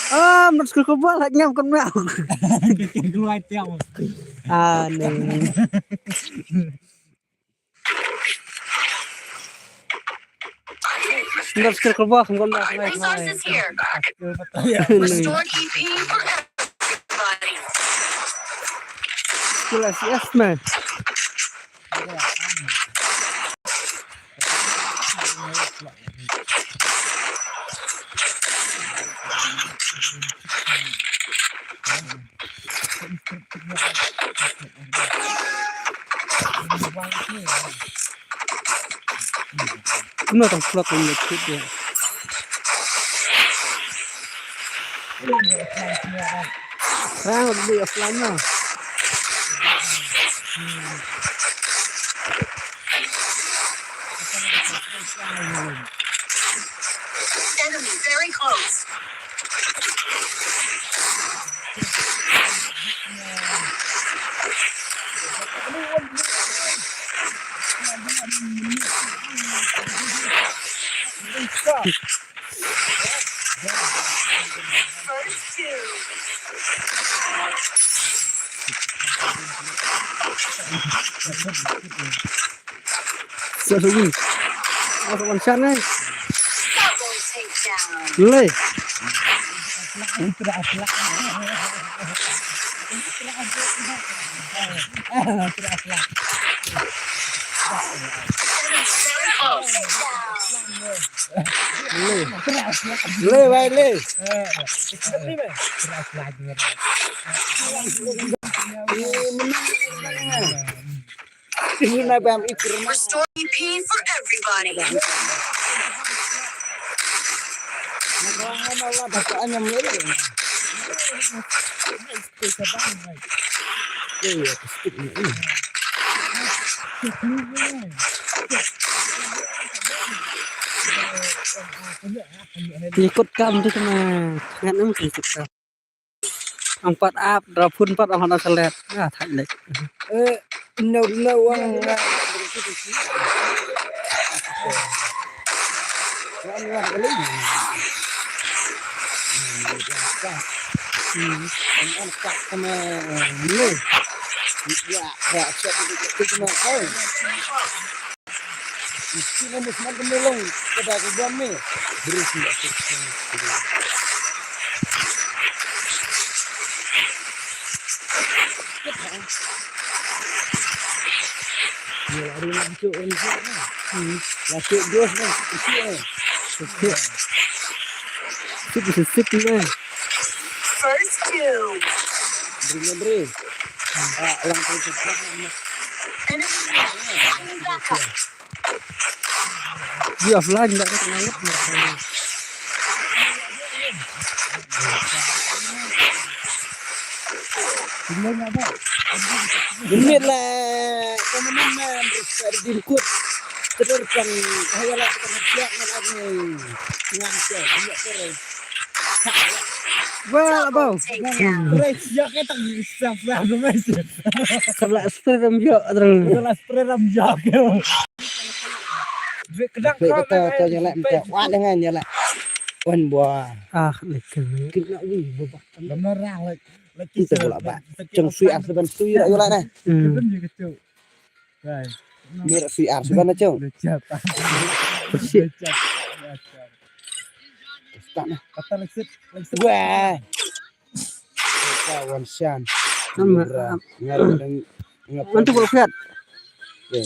Ah, mut skul kebal hak ngam kon mau. Keluar tiang. Ah, ni. Nda skul kebal ngam kon mau. Resources here. Restore E P for everybody. Skul S C S man. Kumno tang plot tang lek kit ya. Rang lebih offline lah. Enemy very close. First two. Sa sa win. Sa sa wan shan ngai. Double takedown. Lei. Lei. Lei, bai, lei. Restoring peace for everybody. Ikut kam tu kena. Kan em ikut kam. Ang pat ap, dra phun pat ang hana selet. Ah, thak lek. Eh, no, no, wang. Sip, sip, sip, eh. First kill. Beri, beri. Ah, lang tu, tu. Enemy. Enemy backup. Dia offline dah, dah kena. Gemit lah. Teman-teman, respect di kut. Terus kan, saya lah, kita siap nak lagi. Ngam siap, siap terus. Well, abang. Terus, ya, kita siap lah, guys. Sebelah spray ram yo, terus. Sebelah spray ram yo. Kedang kata, kata nyelak minta. Wah, dengan nyelak. Wan buah. Ah, lek. Kena ni, buah. Benar lah, lek. Kita pula, Pak. Ceng sui ah, seban sui lah, yolah, nah. Hmm. Mir sui ah, seban, Ceng. Lecet. Lecet. Tak, nah. Kata lecet, lecet. Wah. Kawan sian. Nama? Ngap, ngap, ngap. Mantu kalau fiat. Ya.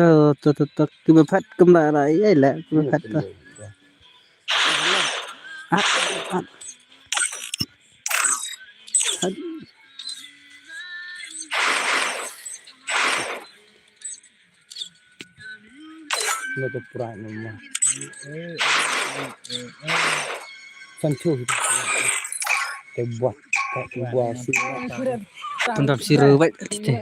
Oh, tu, tu, tu. Kiba fiat kemba rai, ya, la, kiba fiat tu. Ah, ah. Na to pura na ma. San chu. Te buat, te buat si. Tundam siru bai te.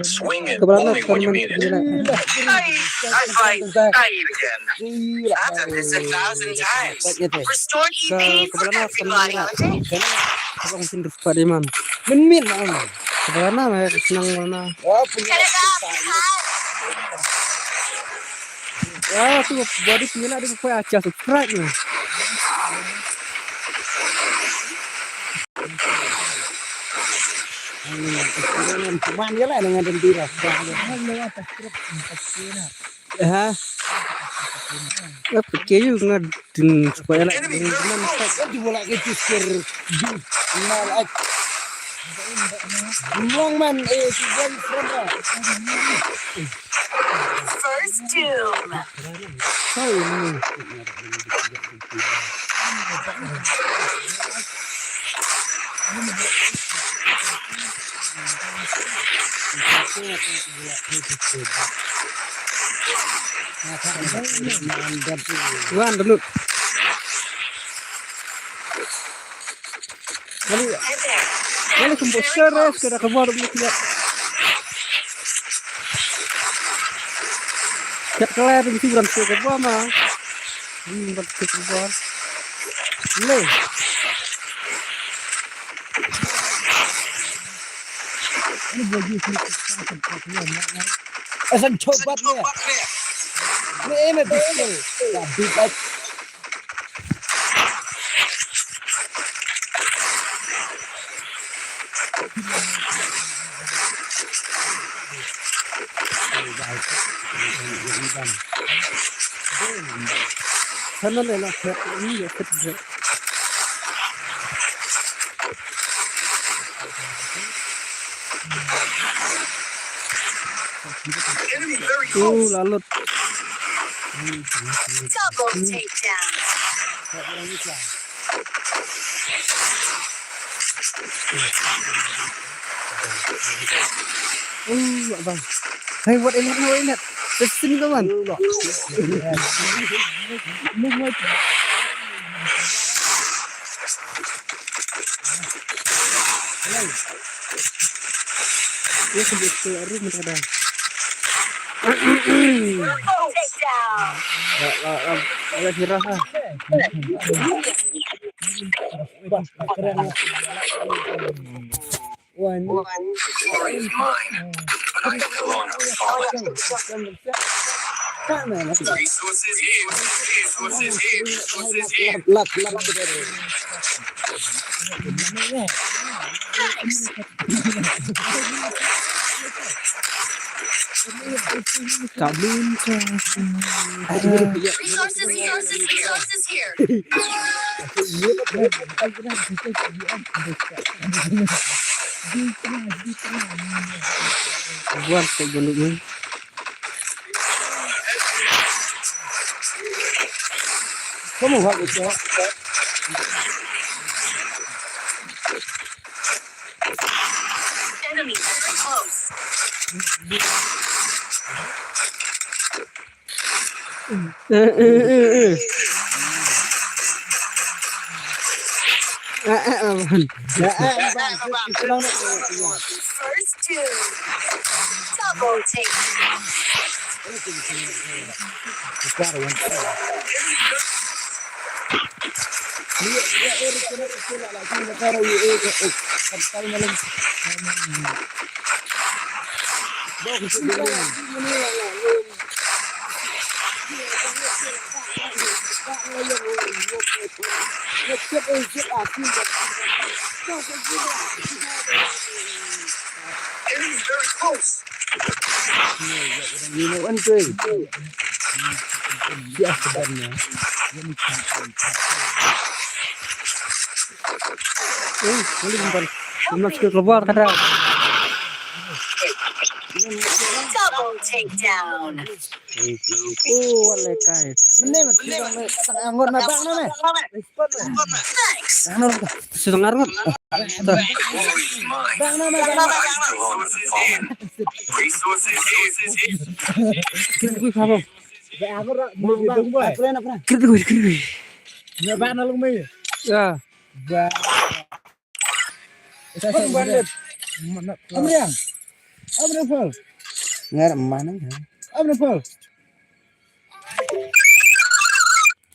Swing it. Kepala only when you mean it. Fight, fight, fight again. I've done this a thousand times. Restore E P for everybody. Abang sin rupa di man. Min min man. Kepala nama ya senang mana. Ya tu body pila di kau aja subscribe ni. Kuman ka lah dengan dendera. Ha? Apa ke yu nga din supaya lah. Kan di bola ke tu sikir. Mal ak. Wrong man, eh, tu bola front lah. First doom. Sorry, no. Wan, dulu. Wali, wali kumbu seres kada keluar dulu dia. Kat kelai tu mesti berhenti keluar mah. Hmm, berhenti keluar. Le. Asan chobat ne. Ne me bisel. Ya bibat. Sana le la khat ni ya khat je. Enemy very close. Oh, lalut. Double takedown. Oh, abang. Hey, what in it? What in it? Just sini kawan. Yes, betul. Aru mentada. Takedown. Ya, ya, ya, ya, sirah, ha. One. One. Glory is mine, but I still want to follow. Resources here, resources here, resources here. Lap, lap, lap. Thanks. Kabun. Resources, resources, resources here. Buat tak gunung ni. Kamu hak itu. Enemy very close. Eh, eh, eh. Eh, eh, eh, bang. First two. Double take. Enemy very close. You know, one thing. Yeah, eh, boleh bentar. Masuk ke luar, kada. Double takedown. Oh, wale kai. Mene me, mene me, tang angot na bang na me. Thanks. Bang na me. Sudah ngarut. Bang na me, bang na me. Kira kui paham. Bang angot na, bang, bang. Kira kui, kira kui. Ya, bang na lung me. Ya. Bang. Amriang. Amriang Paul. Ngar mana? Amriang Paul.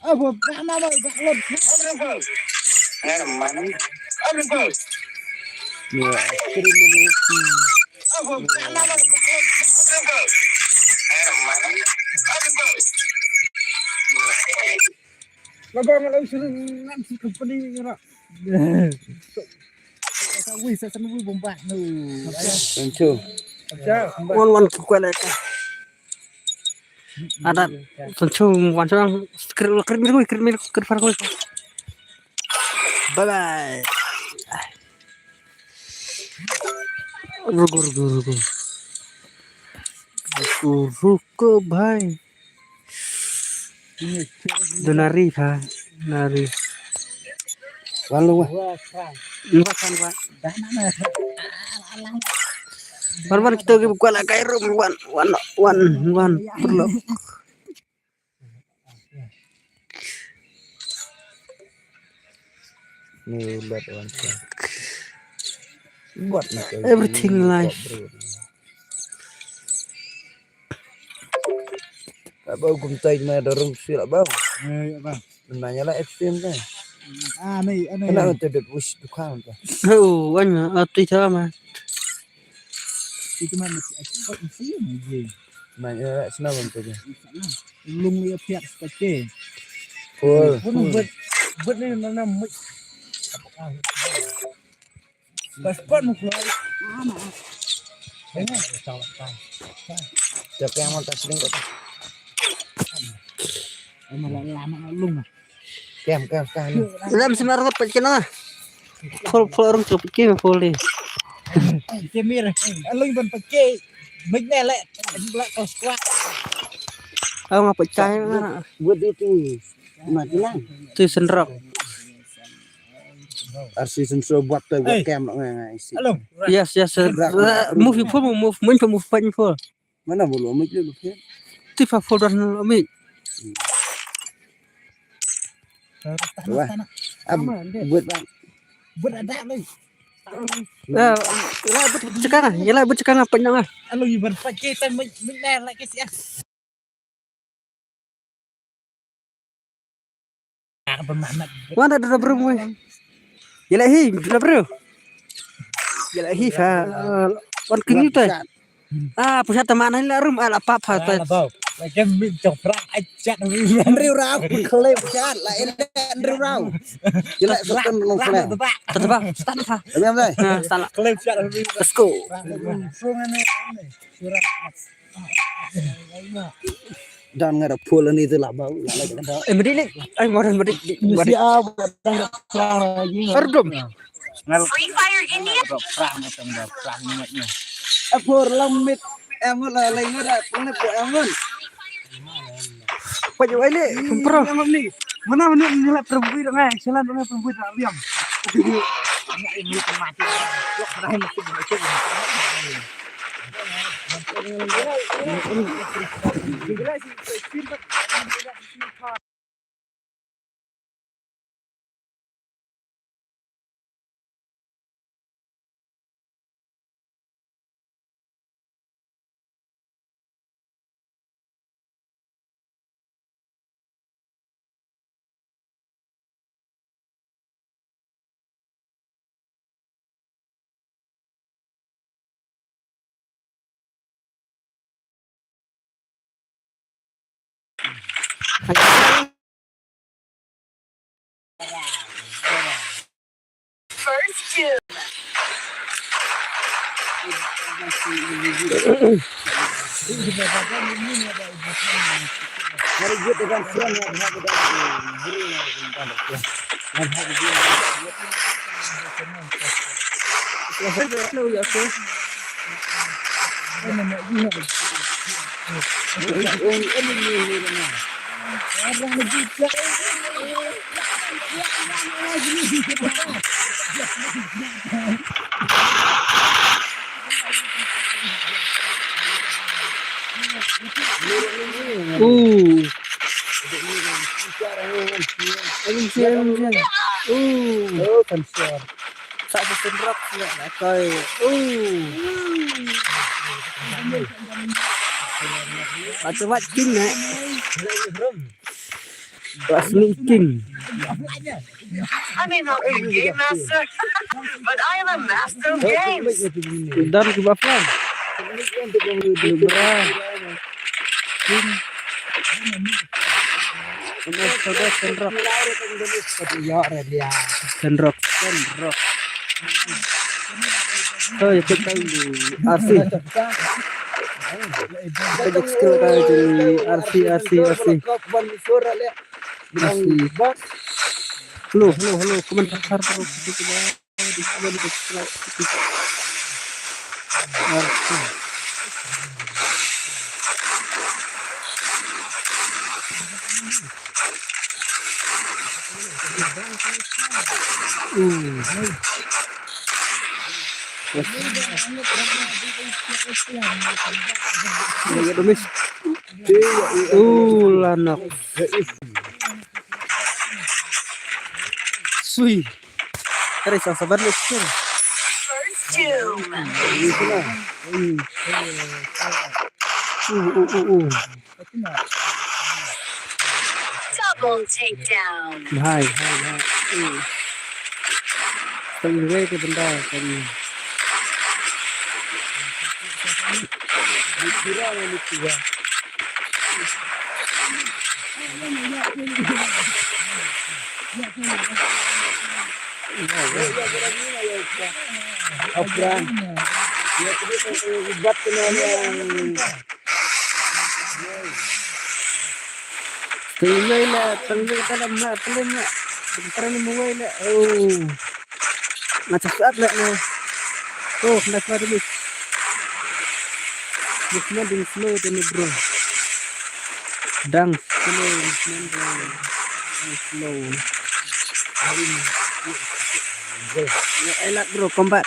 Apa? Dah nama? Dah lom. Amriang Paul. Ngar mana? Amriang Paul. Ya, kirim ini. Apa? Dah nama? Dah lom. Amriang Paul. Ngar mana? Amriang Paul. Labang, labang, suruh ngan si company ni rak. Sa wui, sa san wui bomba nu. Tentu. Wan, wan, kuat lagi. Ada tentu, wan, sang krit, krit mil, krit mil, krit far. Bye bye. Ruko, ruko, ruko. Ruko, ruko, bhai. Donari ha, nari. Wan lu, wah. Wan, wan, wan. Wan, wan, kita pergi buka lah kai room, wan, wan, wan, wan, perlu. Ni ulat wan. Buat nak everything life. Bau kumtai ma dorong sila bau. Eh, ya bang. Nanya lah F T M kan. Ah, ni, ni. Kena tu dek us tukang tu. Oh, wan, ah, tu sama. Itu mana si expert mesti ni. Nanya lah sana bang tu. Lung dia piak sepeke. Full. Pun buat, buat ni mana mik. Pas pon mu keluar. Mana? Ini. Siapa yang mau tas link kau? Lama, lama, lama, lama. Kem, kem, kem. Lam semar ngat pecah na. Full, full orang cukup kem full ni. Kemir. Alung ban pakai. Baik ni lek. Black kau squad. Aku ngapa cai mana? Buat itu. Mati lang. Tu sendrok. Ar season so buat tu buat kem nak ngai ngai isi. Hello. Yes, yes, sir. Gerak, gerak. Move full, move, move, move, move full. Mana bulu amik lu, lu, ya? Ti fa full dan amik. Wah. Ab, buat bang. Buat ada lagi. Eh, lah buat cekang ah. Yalah buat cekang ah, panjang ah. Alo, ibar pakai tan mik, mik lah, like, ya. Wan da da bru mui. Yela hi da bru. Yela hi fa. Wan kini tu. Ah, pusat teman ni la rum ala papa tu. Lagi min jong prak ajat. Andrew Rau klep jat la, Andrew Rau. Yela sotan long kle. Tetap stan fa. Kami apa? Stan. Klep jat. Let's go. Dan nga da full ani tu lah bau. Eh, medi lek. Ai, moral medi. Medi. Ardum. Free Fire India. Apor lang mit. Em la lai nga da pun ko em. Paju ai le, pro. Em ni. Mana mana ni la perempuan dong ai. Silan dong ai perempuan dong ai. Ini mati. First two. Ooh. Amin sian, amin sian. Ooh. Sa sa sen rok sila na koi. Ooh. Baca wat kin na. Kelas ni king. I may not be a game master, but I am a master of games. Dan ke bafan. Bra. King. Kenrok. Kenrok. Kenrok. Oh, ya, kita di R C. Kita di R C, R C, R C. R C. Hello, hello, hello. Kuman pakar terus. Uh, lanok. Sui. Kare sa sabar le kir. First doom. Uh, uh, uh, uh. Double takedown. Hai, hai, hai. Uh. Tang re ke benda tadi. Tang wei la, tang wei ka la ma, tang wei ma. Tang wei la. Oh. Nga cakap lah na. Oh, kena keluar dulu. Ni semua ding slow tu ni, bro. Dang slow, ni semua ding slow. Ya, elat, bro, combat.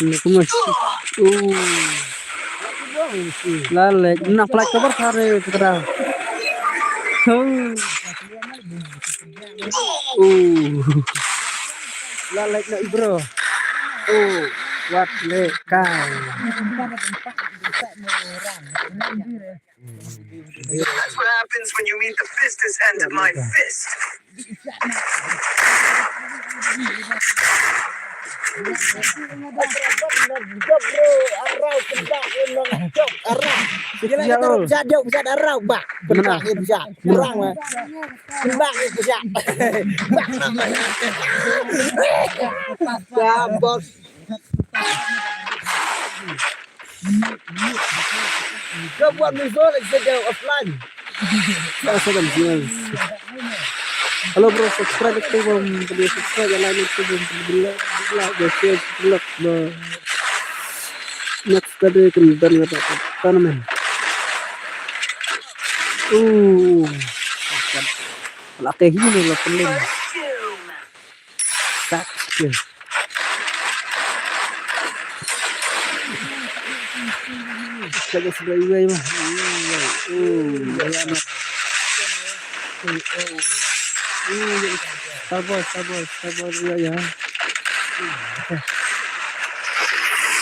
Ni kuma. Oh. Lalek, nak flight cover sare, putra. Oh. Uh. La like na, bro. Oh, wat le kai. That's what happens when you meet the fistest end of my fist. Jadok, jadok, jadok, bak. Kurang, eh. Bak, eh, pisa. Bak, eh, pisa. Ya, bos. Kau buat musuh lagi saja offline. Salam, salam. Hello, bro, subscribe itu, bro. Boleh subscribe, ya, like itu, bro. Boleh, boleh, boleh, share, boleh, bro. Next kali kita akan dapat tournament. Uh, laki ini loh, pening. Sat. Jaga sebelah iwai mah. Iwai. Oh, iwai amat. Oh, oh. Oh, ya. Sabar, sabar, sabar, ya, ya.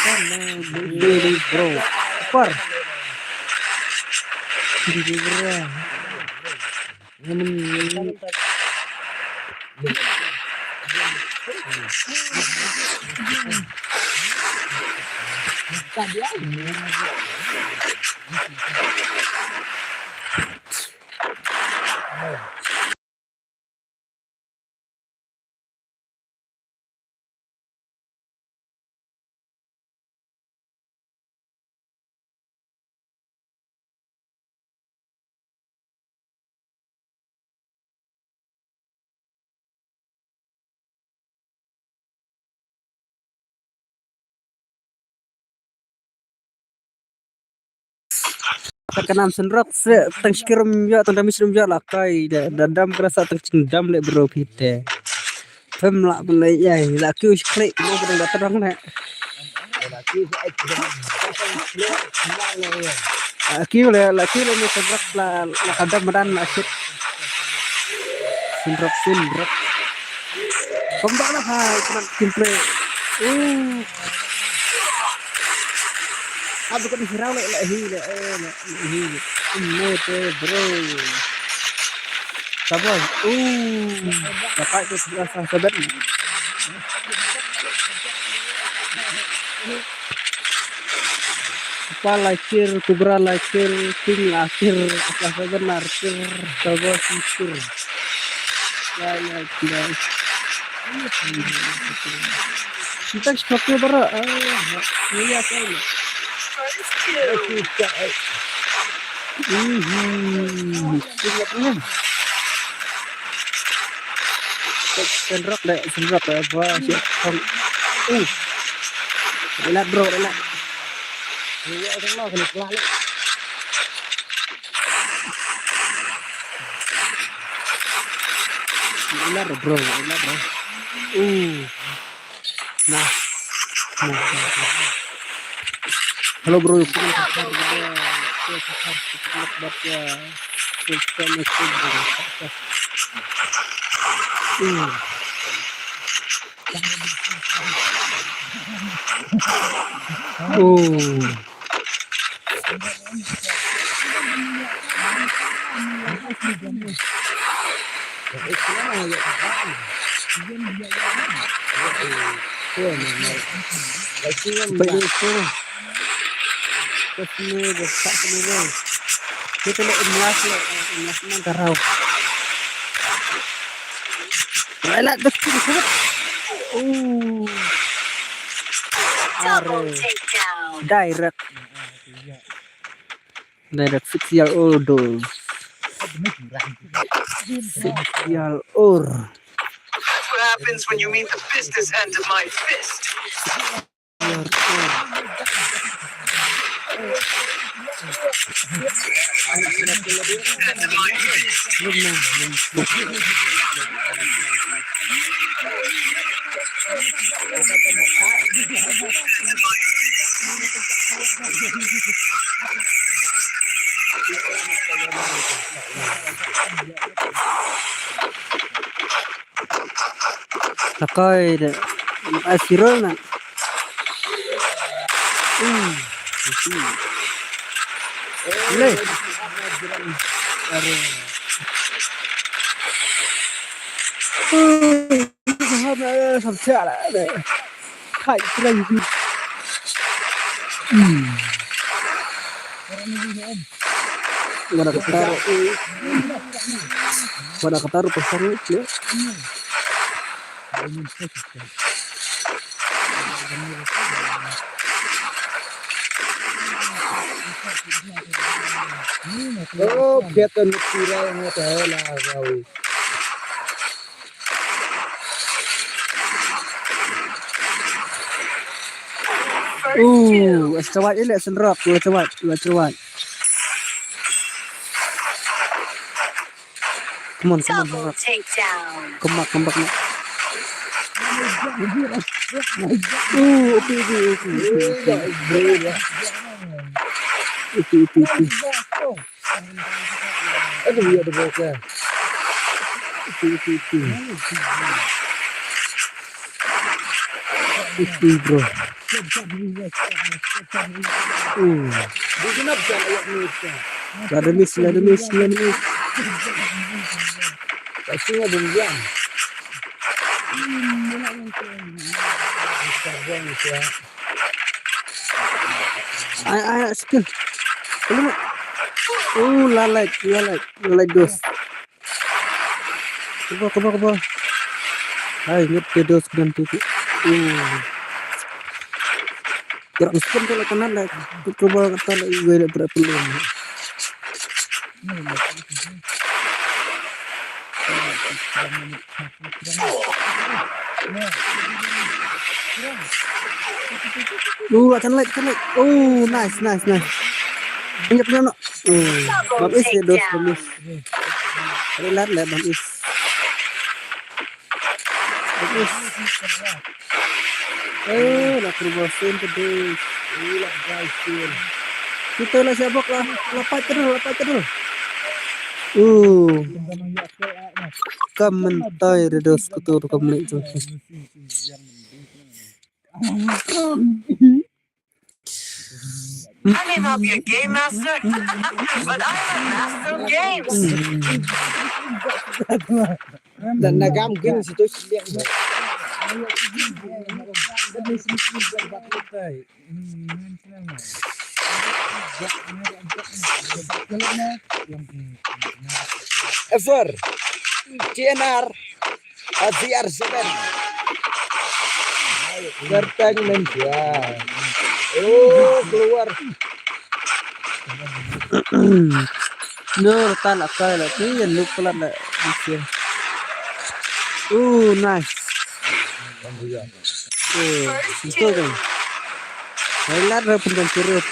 Sabar, bro. Super. Bro. Ka nam sendrok se tang skirm yo tang dami skirm yo la kai da da dam kra sa tang ching dam le bro pite. Pem la pun le yai la kiu sklik mo ka dang da terang ne. La kiu le la kiu le mo sendrok la la ka dam madan la shit. Sendrok sendrok. Pembak lah ha kena kimple. Uh. Aduh kena hirau le le hi le eh le hi. Ini te bro. Sabar. Uh. Dapat tu sebelah sah sabar. Apa lakir, kubra lakir, king lakir, apa sabar narkir, sabar sikir. Lai lai lai. Kita seperti bara. Ah, iya kan. Mhm. Sendrok deh, sendrok deh. Wah, siap. Uh. Relat bro, relat. Iya, tengok kena pelah. Relat bro, relat bro. Uh. Nah. Nah, nah, nah. Hello bro, kita ke Qatar juga. Kita ke Qatar, kita ke Qatar ya. Kita ke Qatar, bro. Hmm. Oh. Kita le imlas le, imlas man karau. Wala dak. Oh. Double takedown. Direct. Direct six year old though. Six year old. That's what happens when you meet the business end of my fist. Takai de. Ai sirol na. Hmm. Le. Are. Hmm. Samsiala de. Khai kira yuki. Hmm. Mana ketar. Mana ketar pasang ni. Oh, kita ni kira yang ada lah kau. Ooh, it's the white, isn't it? It's in rock, it's the white, it's the white. Come on, come on, come on. Come back, come back, come back. Ooh, okay, okay, okay, okay, okay. Okay, okay, okay. Aduh, ya ada bocah. Itu, itu, itu. Itu, bro. Hmm. Dia kenapa tak ayat ni? Ada miss, ada miss, ada miss. Tak sini ada yang. Ai, ai, ai, skill. Belum. Oh, lalai, lalai, lalai dos. Kebal, kebal, kebal. Ai, ingat ke dos kena tu tu. Oh. Gerak skill kalau kena lah. Kebal kata lah, gue lah berat belum. Oh, akan like, akan like. Oh, nice, nice, nice. Nyap nyap no. Hmm. Bam is ya dos bam is. Relat le bam is. Bam is. Eh, la kru ba sen te dos. Kita la siap bok la. La pat terus, la pat terus. Uh. Kam mentai re dos kutu kam lek tu. I may not be a game master, but I'm a master of games. Dan na gam game situ. F R, T N R, Z R seven. Serteng menjual. Oh, keluar. No, tan akai la. Tu yang nuk pelat la. Oh, nice. Oh, itu kan. Highlight lah pun kan suruh.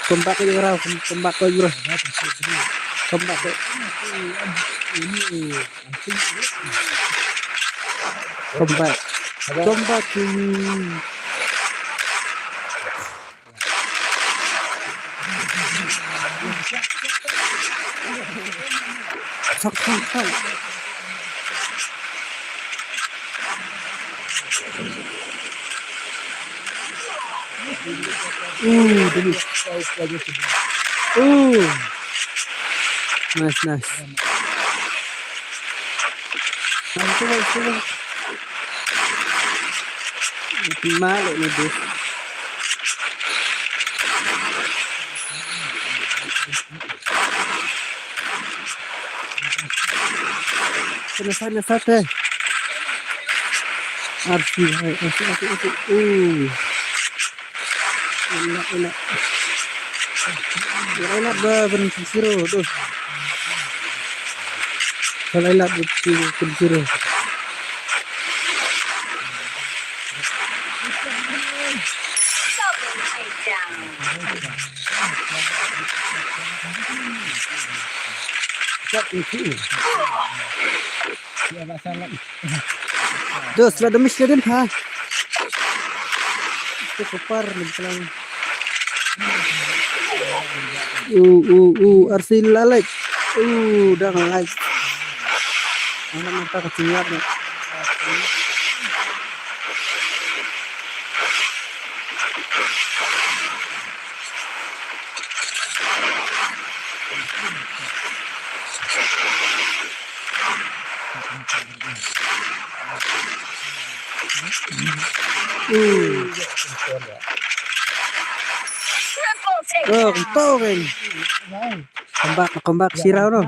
Kembak ke jurau, kembak ke jurau. Kembak ke. Come back. Come back to me. Fuck, fuck, fuck. Ooh, dali. Ooh. Nice, nice. Nice, nice, nice. Malo na, dude. Sana, sana, sana. Arsi, hai, arsi, arsi, arsi. Uh. Enak, enak. Enak ba, ben siro, duh. Kalau enak, ben siro. Dos la demi sedin ha. Itu kupar ni pelang. Uh, uh, uh, arsi lalek. Uh, dang lalek. Anak mata kecil ni. Hmm. Oh, kentang kan. Kembak, kembak sirau tu.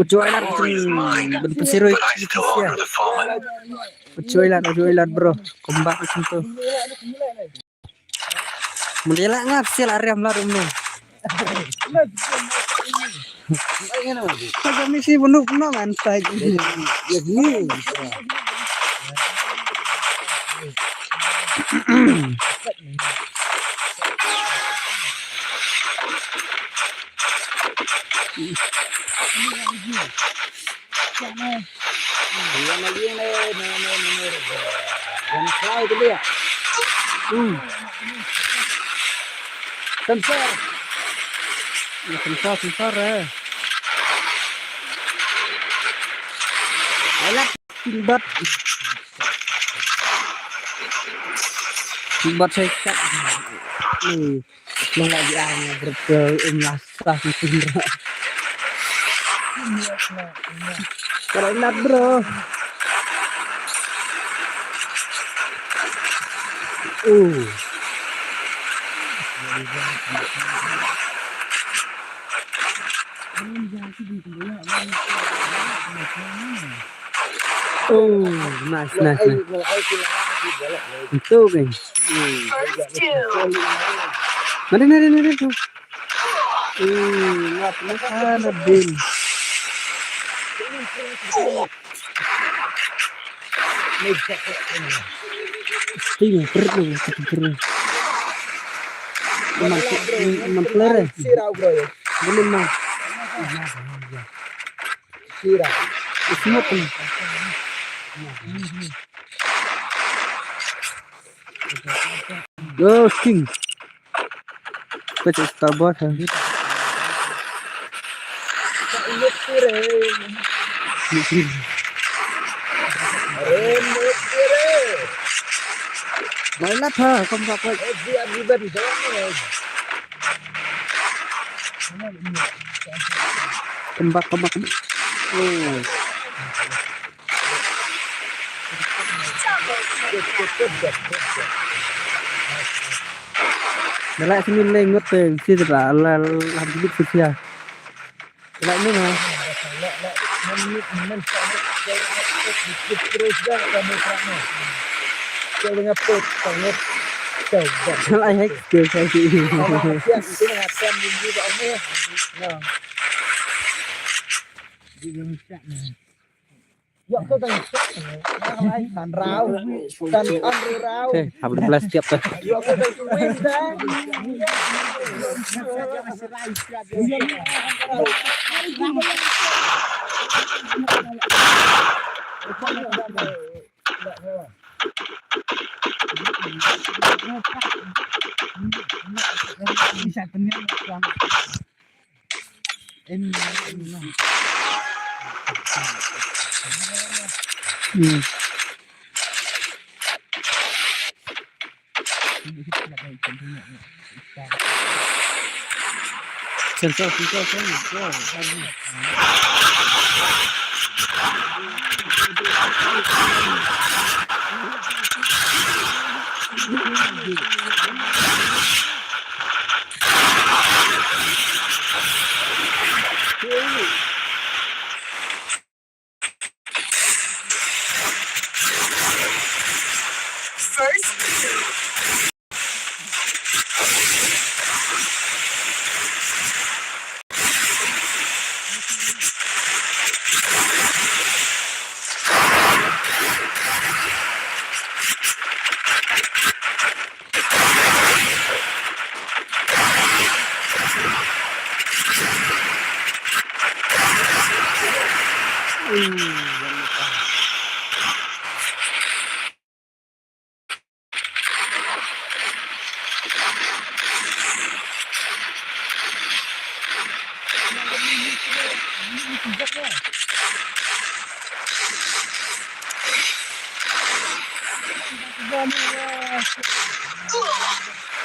Ucoi lah, hmm, ben pesiroi. Ucoi lah, ucoi lah, bro. Kembak macam tu. Mendela ngap sil ariam lah dum ni. Kagak misi bunuh bunuh kan tai. Ya ni. Yang lagi ni, ni, ni, ni, ni. Yang kau tu dia. Hmm. Sensor. Ya, sensor, sensor, eh. Alah, bat. Bat saya kat. Hmm. Long la ji ang berke um la sa ki tin. Kara lat, bro. Oh. Oh, nice, nice, nice. Itu kan. Mana, mana, mana tu? Eh, ngap, ngap, ah, na bin. Sting, prit lu, prit. Mam, mam player. Sira, bro, ya. Belum, mam. Sira. Smooth ni. Yo, Sting. Pecah starboard, ha. Mai lap, ha, kom tak kuat. Kembak, kembak, kembak. Oh. Dah lah sini leng ngut teng si dah lah lah hidup setia. Lah ni mah. Lah hek ke saya. Ïoh ka dang suk. Kan rau. Kan on rau. Okay, hap da blast tiap tu. Ïoh ka dang suk. Hmm. Sensor, sensor, sensor. First.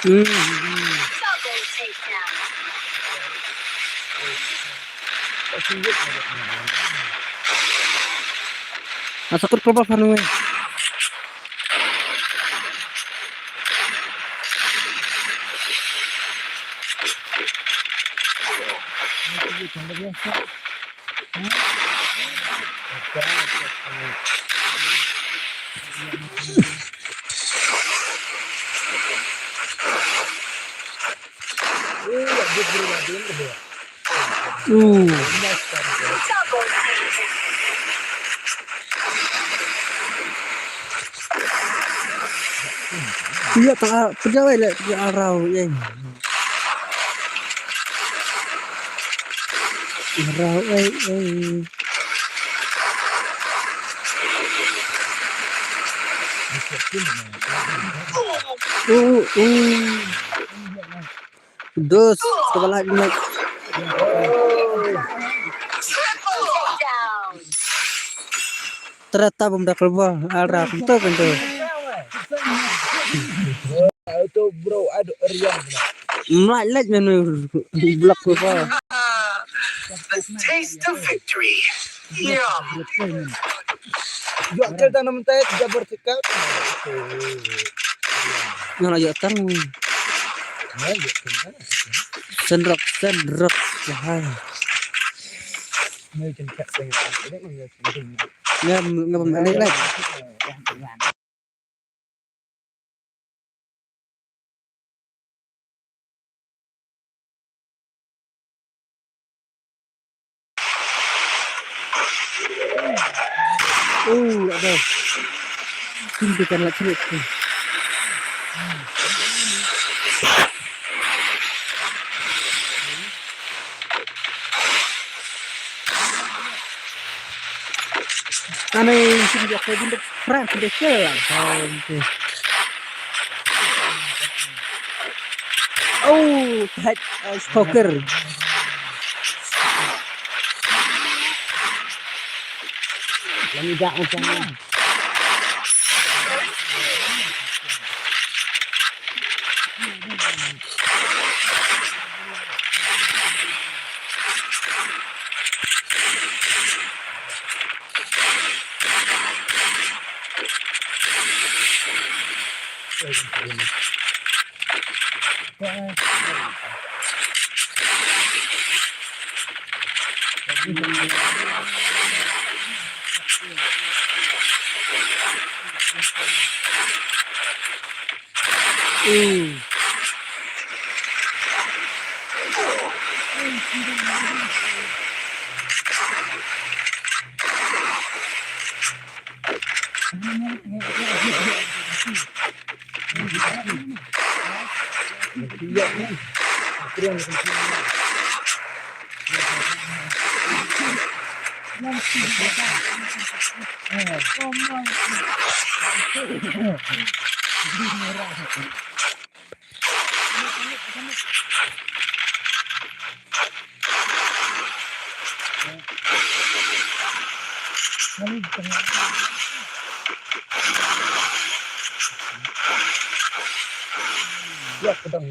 Hmm. Nga sa kut klobor phan wei. Uh. Iya ta pejawai le pejawai rau ye. Rau ai ai. Uh, uh. Dos, kepala ingat. Ternyata bom dah keluar. Arah, betul kan tu? Itu bro, aduh, riang. Mlai lek menu blok tu apa? The taste of victory. Yum. Yo, kita tanam teh, kita bersikap. Nga la ïoh tang. Nga ïoh tang. Sendrok, sendrok. Wahai. Nga ïoh tang sendrok. Nga, nga, nga, nga, Oh, ada. Kin bi kan la thilip tu. Ane kin bi aku bin dek prank dek ke la. Oh, head uh, stalker. Lagi dak macam ni. Double takedown.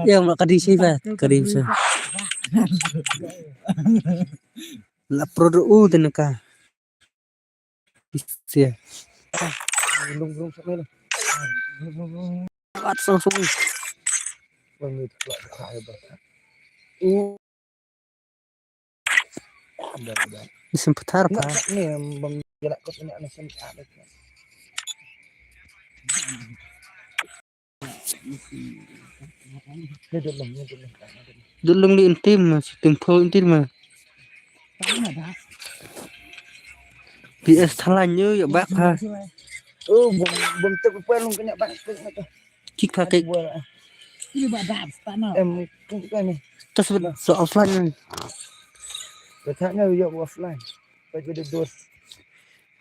Ya, mak kadi sih, Pak. Kadi sih. La pro u teneka. Sia. At sang sung. Isim pethar pa. Dut lung li intim, tim tho intim ma. P S thalan nyu ya bak ha. Oh, bom bom tek pa lung kena bak tek na tu. Kick pa kick. Ini bak dap, tak nak. Em, kung kung ni. Terus so offline. Betanya ya offline. Baju duduk.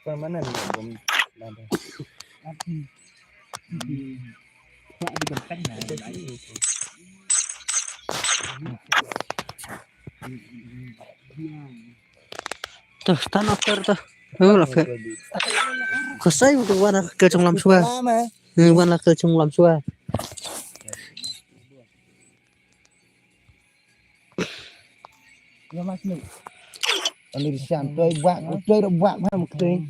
Permanen ya bom. Ada. Tuh, stand up there tuh. Oh, love it. Kasai untuk wana ke chong lam sua. Hmm, wana ke chong lam sua. Ani risan toi buak, toi ro buak ma mesti.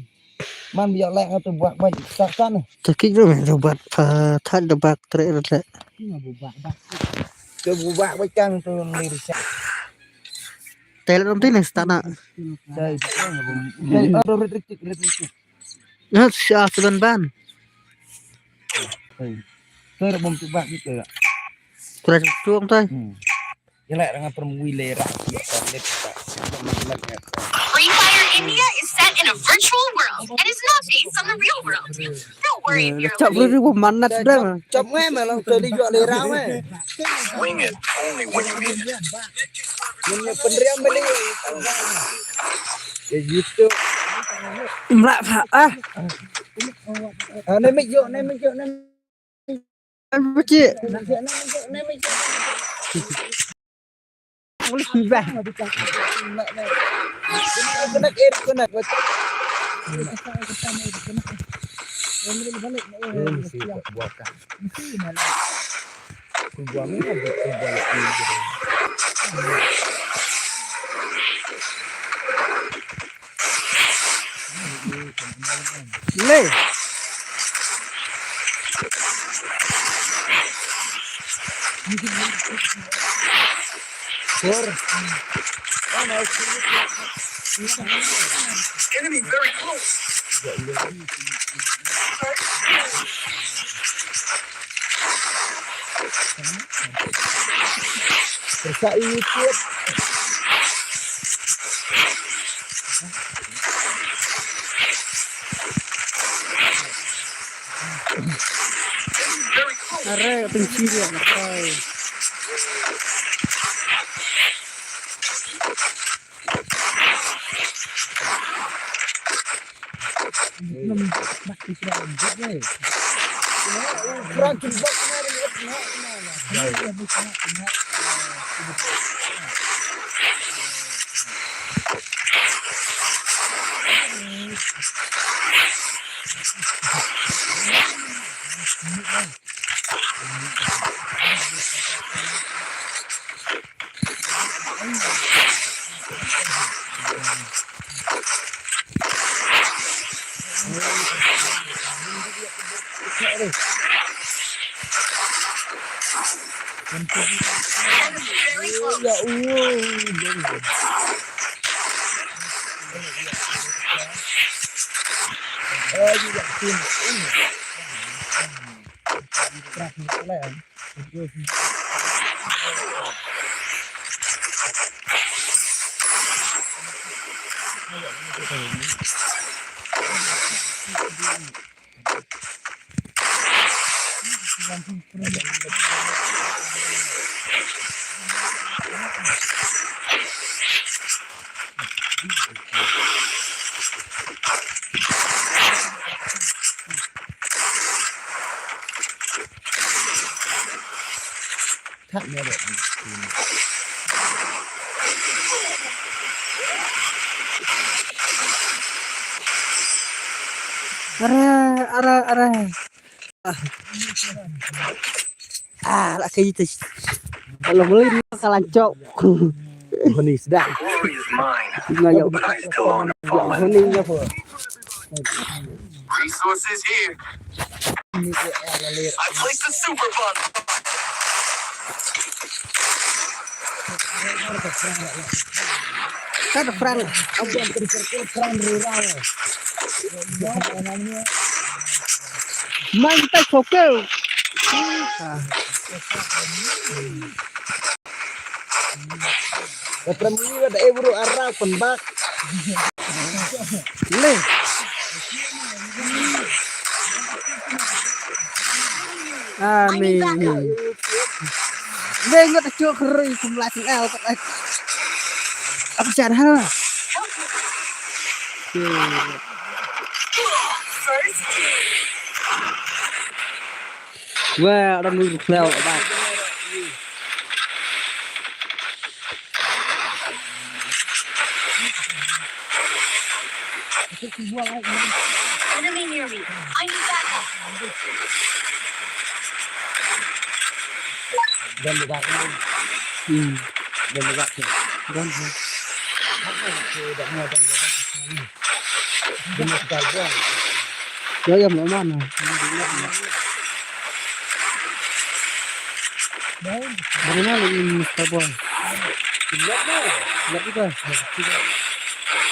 Man biar lek tu buak baik tak kan. Takik ro me ro buak, eh, thad ro buak tre ro tre. Tu buak baik kan tu ni risan. Tel rom tu ni stana. Dai, dai, ro ro tik tik ro tik tik. Ngat sia sebenban. Hei. Ter bom tu bak kita. Terus tuang tai. Hmm. Jelek dengan permui lera. Ya, kan, lek, tak. Free Fire India is set in a virtual world and is not based on the real world. Don't worry if you're Cak bro, bom manat dah. Chop ngai malang tadi juga lera mai. Swing it only when you mean it. Mun pendriam beli. Ya gitu. Mlak pa ah. Ah, nemik yo, nemik yo, nemik. Apa cik? Boleh bah. Kena air kena. Ini sih buat. Le. Sure. Enemy very close. Terus YouTube. Are, teng sini, anak kau. Thak ne de. Ara, ara, ara. Ah, la kai te. Kalau beli ka la jop. Honey sudah. Nggak, ya. Honey apa? Resources here. I placed a super bug. Kat Frank. Main tak soccer. Ka trem liwat eh bro, arah pynbak. Le. Amin. Deng ngat chok ri kum la chang el. Apa cara? Wah, orang dulu khlem, Abang. Enemy near me. I need backup. Don't do that. Hmm. Don't do that. Don't do that. Don't do that. Ya, ya, mana? Dari mana ini, Mister Boy? Lihat tu.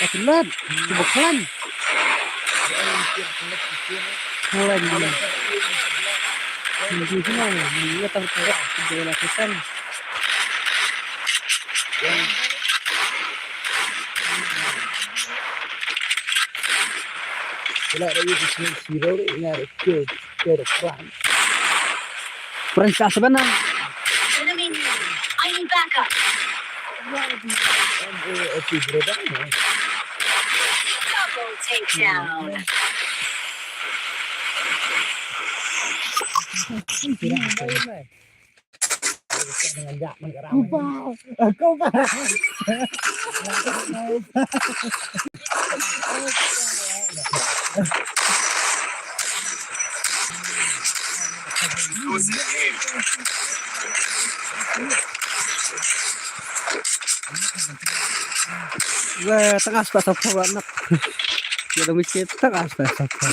Aku lihat. Coba klan. Klan dia. Ini semua. Ini tak tertera. Kita lakukan. Wala da ïoh shisha shisha ïa ka, ka Frank. Frank ka sebenar. Enemy near me. I need backup. Double takedown. Kuba. Kuba. Wah, tengah sepak-sepak anak. Dia dah mesti tengah sepak-sepak.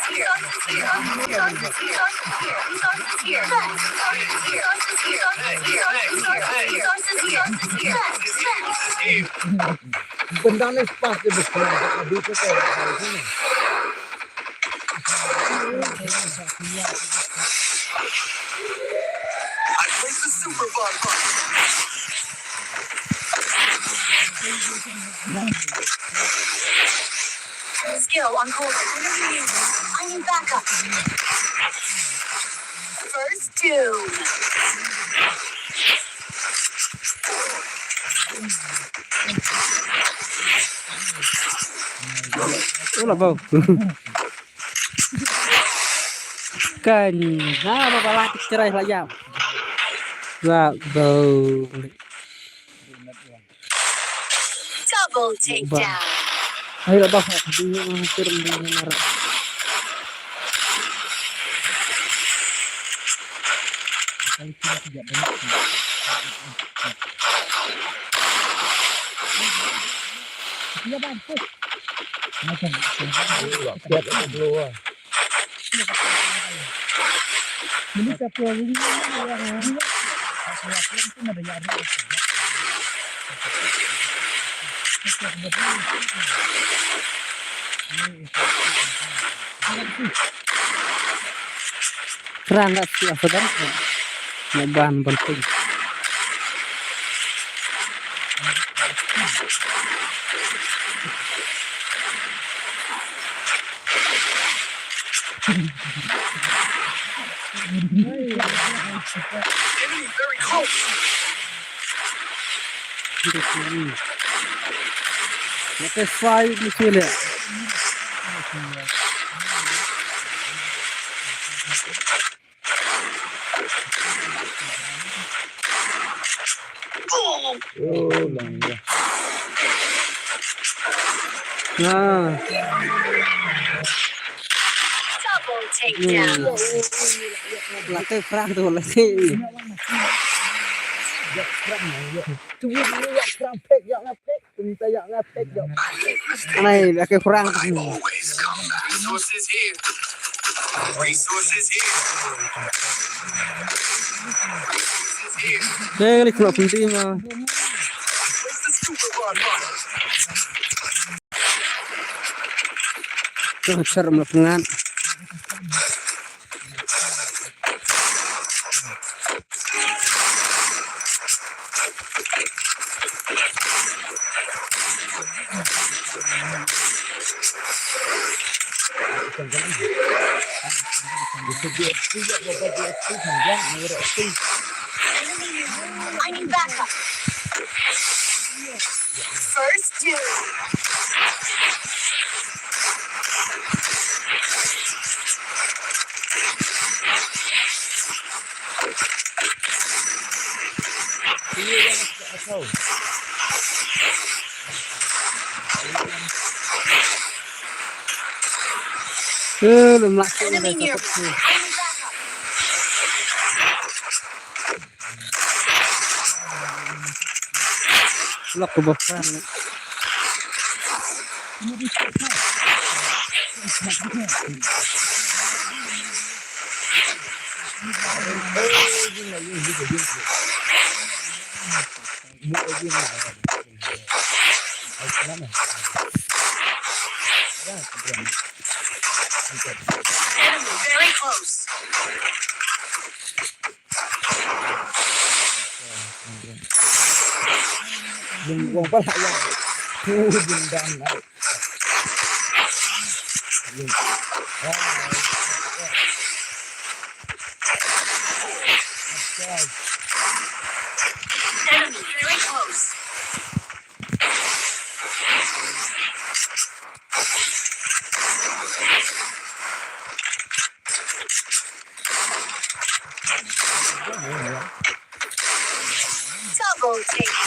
Bendang ni spas dia besar. Habis tu kan. I place the super bug. Skill on course. I need backup. First doom. Ula bau. Kan, ha, ba ba la tik cerai la jam. La bau. Double takedown. Hai la bau. Ding ding ding. Krang ka sia sedang. Nyeban penting. Enemy very close. Naka sai ni sila. Oh, lang ya. Nah. Double takedown. Hmm. Latih perang tu, latih. Ya, perang, ya. Tu, ya, perang, pek, ya, pek. Anai, ake kurang. Dei ngi khlok pynti ma. Tang ser ma pyngan. I need backup. First doom. Eh, lem lak. Enemy near. Lak ko bapang. Enemy very close. Enemy very close. Double take.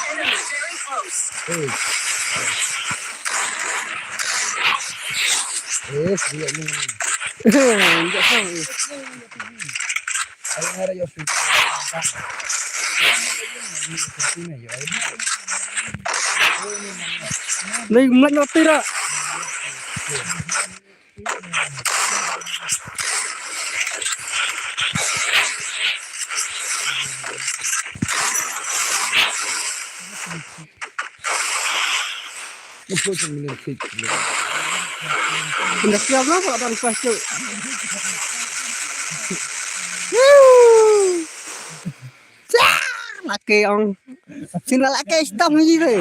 Enemy very close. Eh. Eh, dia ni. Enggak tahu. Lei mlek na tira. Dah siap lah, Pak, dah lepas tu. Woo! Cah! Laki ong. Sini laki hitam lagi tu.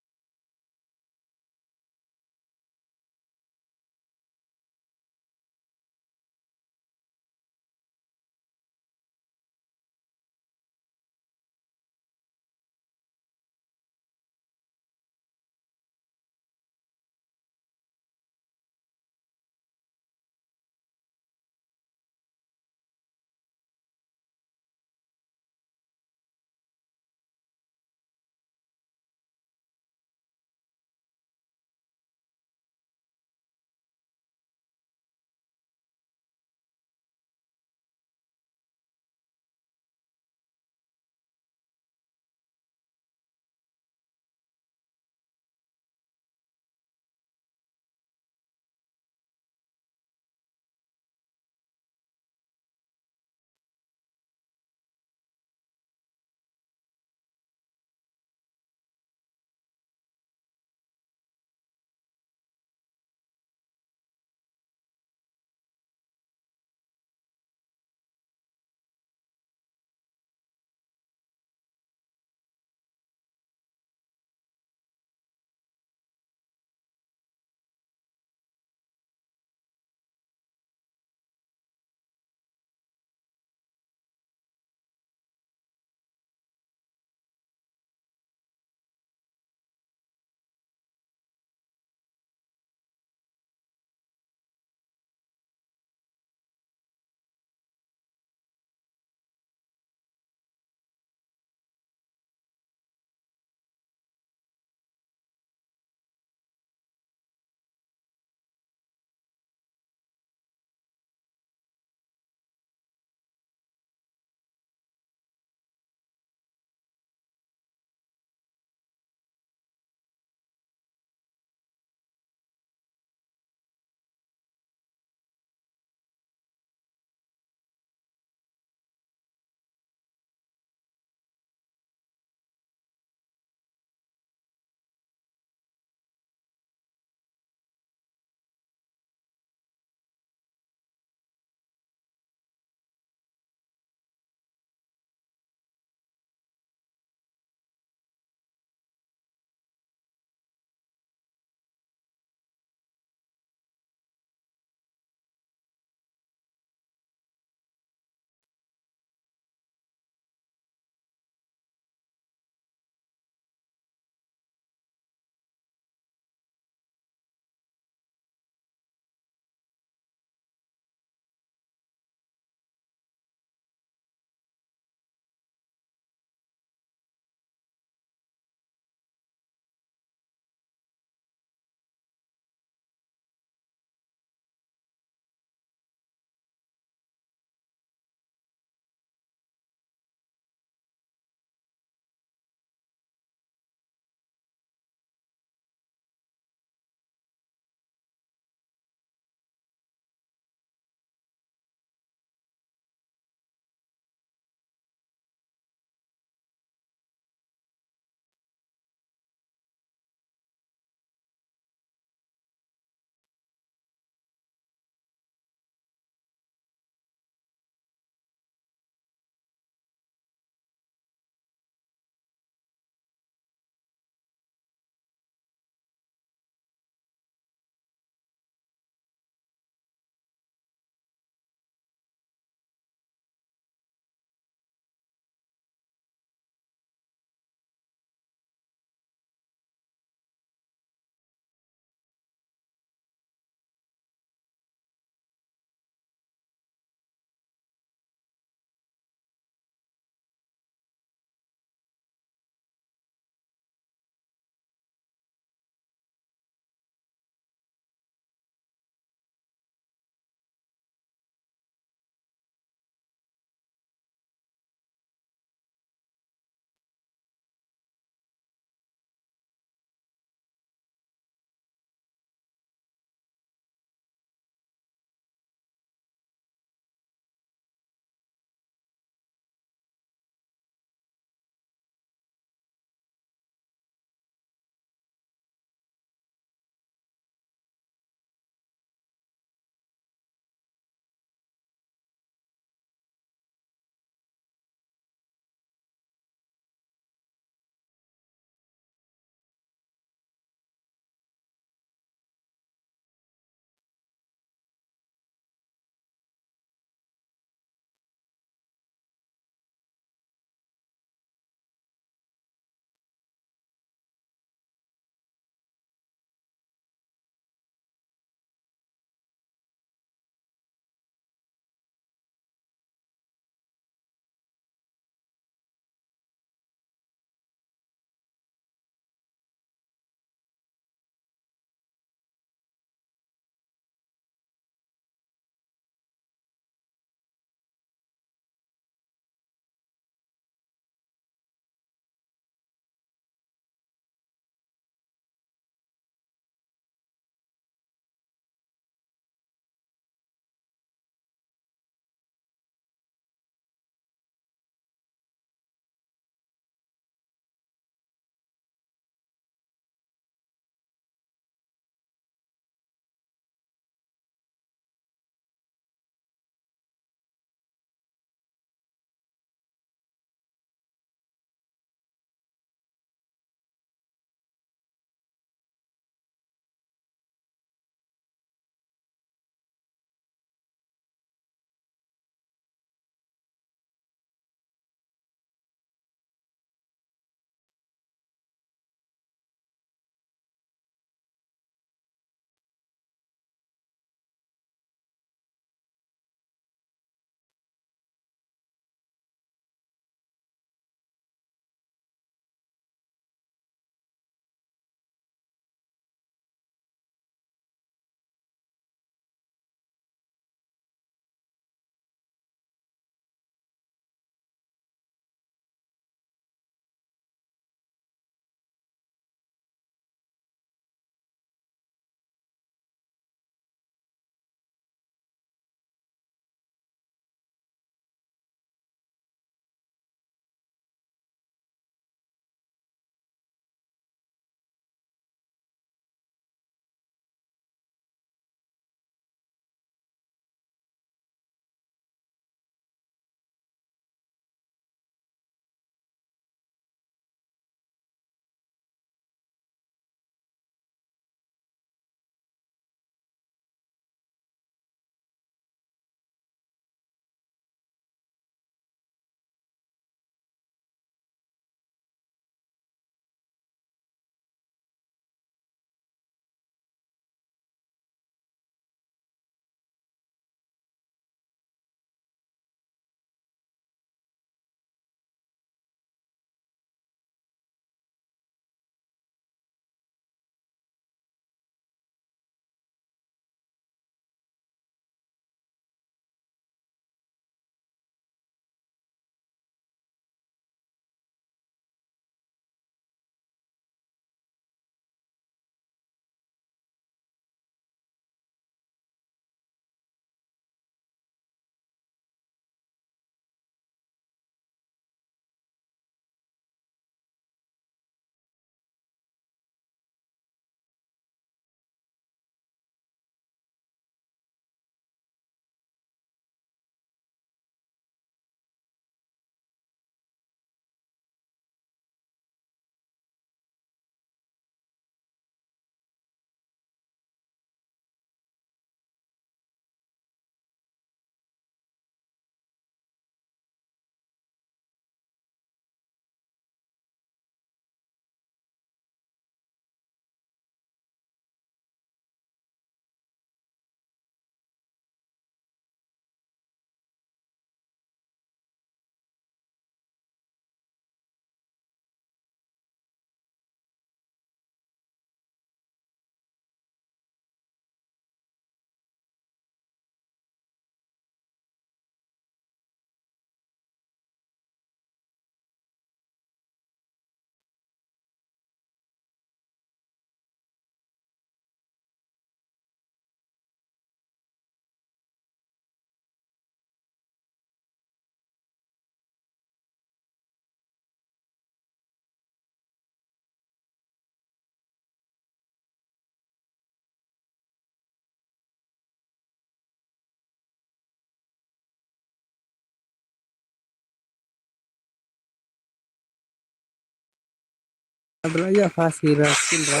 Abla ya fast hira skin ra.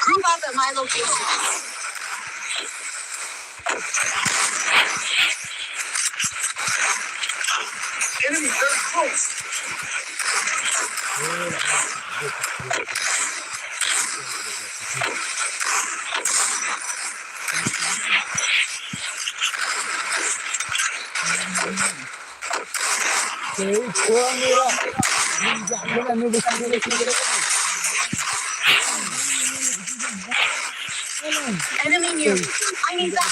Group up at my location. Enemy very close. Enemy near. I need that.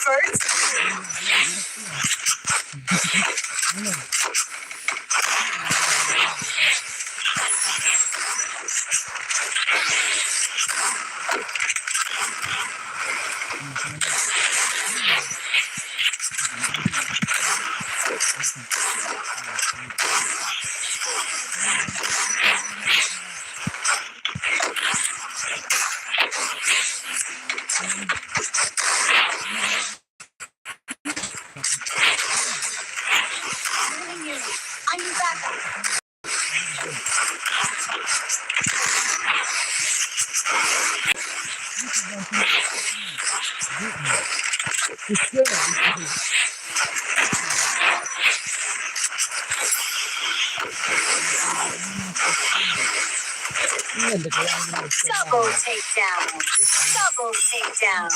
First. Double takedown. Double takedown.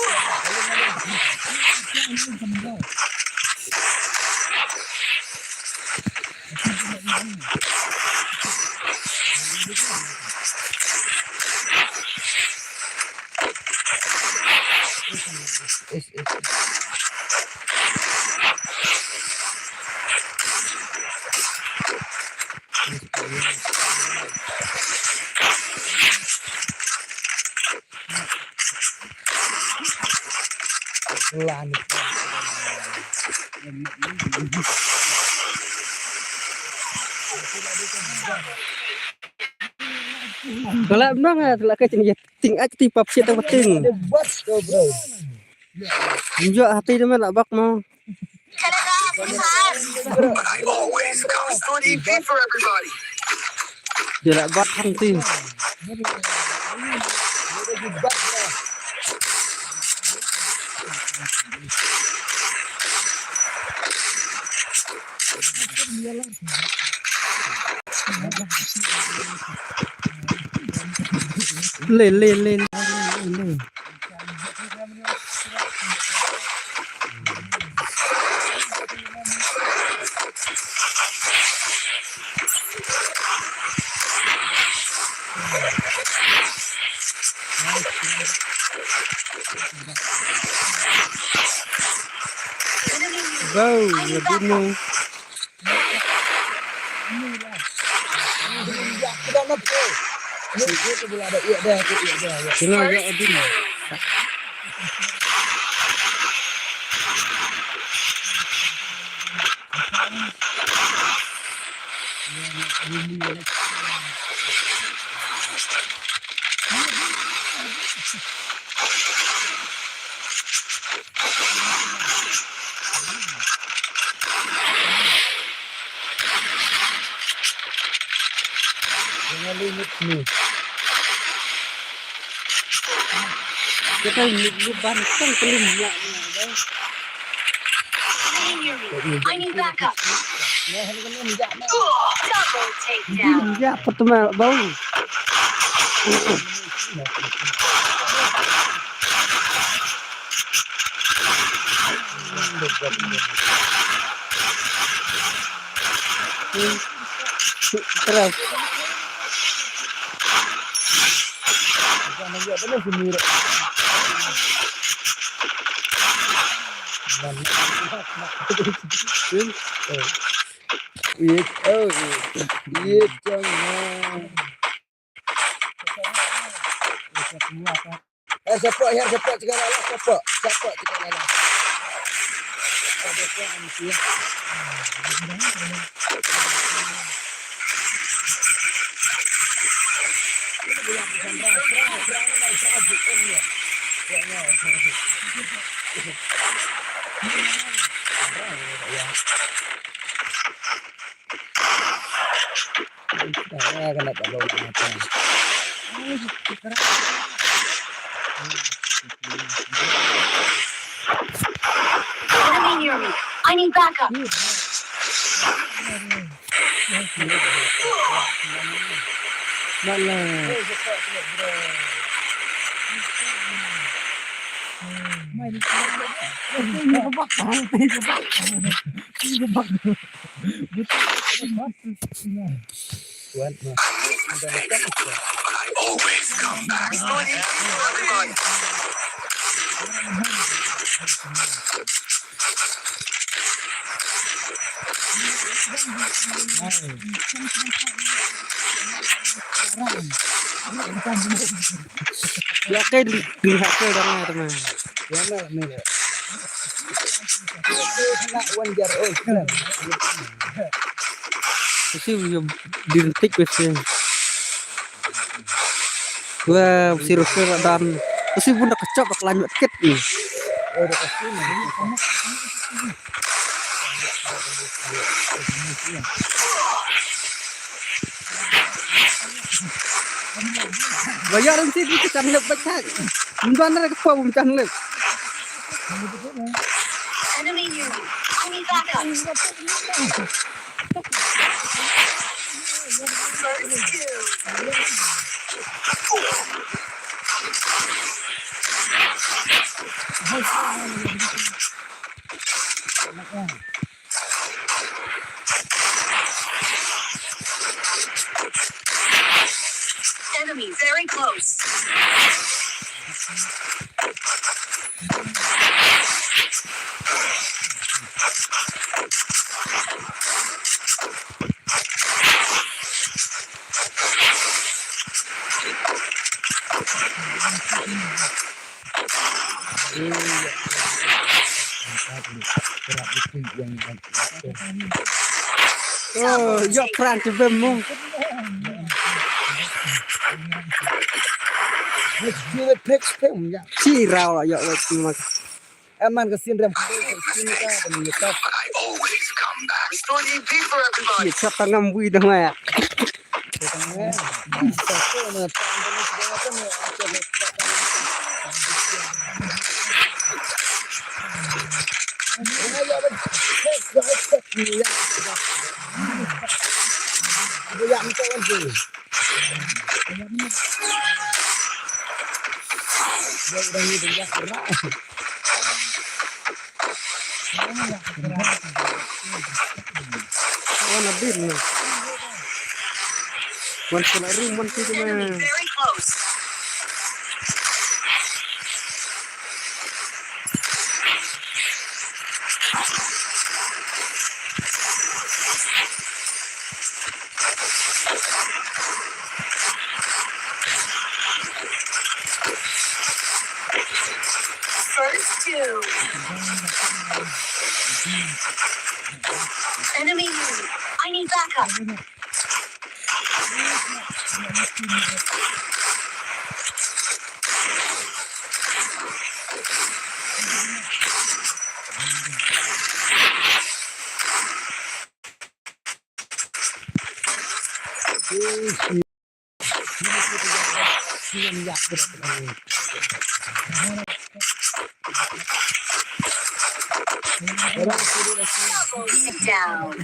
Kala nang ah, kala ka chin ya ting ach ti pap chet ta pating. Enjoy hati de la bak mo. I always got a good E P for everybody. Dia la bat hang ti. Le, le, le, le, le, le. Wow, lebih nung. Sila ya adin. Kita ni ban tang pelim nya. I need backup. Double takedown. Ya, pertama bau. Terus. Iya, oh, iya, iya, jangan. Eh, siapa, ya, siapa, tiga lala, siapa, siapa, tiga lala. Ada siapa, anak dia? Ini dia, bukan ras, ras, ras, ras, ras, ras, ras. Enemy near me. I need backup. Ya, kaei ding, ding hacker dang ai tama. Ya, na, na, na. Kasi ya, ding tik kasi. Wa, si Rosel dan. Kasi bun da kachop da klan kit ni. Wa ïa ran si di ka chang lep ba chak. Mban ra ka pom chang lep. Enemy near me. I need backup. First kill. Enemy very close. Oh, ïoh kran te bem mo. Chi raw ïoh wet mo. Eman ka sin rem. Chi chap ta ngam bui dang ïa. Wan a bit na. Wan sala room wan tu na. Very close. First two. Enemy. I need backup. Double down.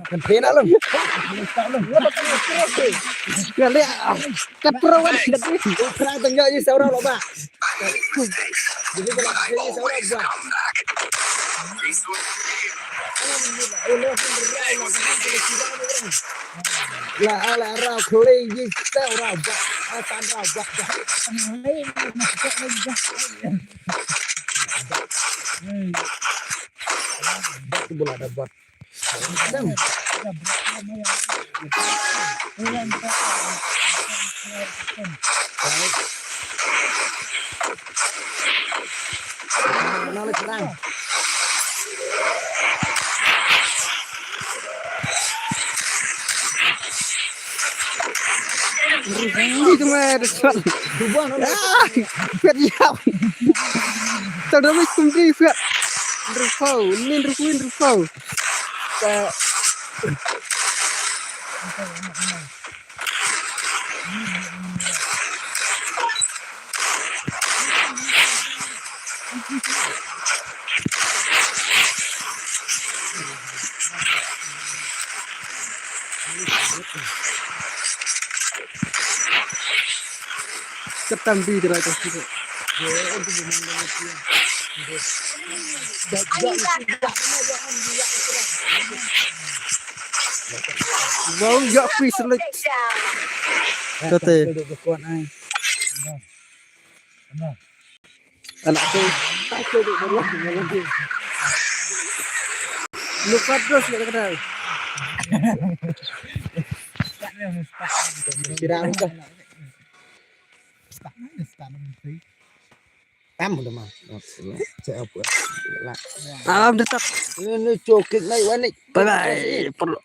Kan pena lum. Ya le, kat pro wan. Pra tengah ni seorang loba. La ala rau khore yi ta rau ba. Atan rau ba. Bak bola da bak. Ni tu meh, tu shot. Ah, shot ïap. Tau dah meh kumpi shot. Hynriew phew, hynriew phew, hynriew phew. Ta. Ketam bi de lai tu. Bang ïa free select. Kata. Anak tu. Lupa terus kat kedai. Kira apa? Tam udah mah. Cek apa? Lah. Alam tetap. Ini cokit naik wanik. Bye bye. Perlu.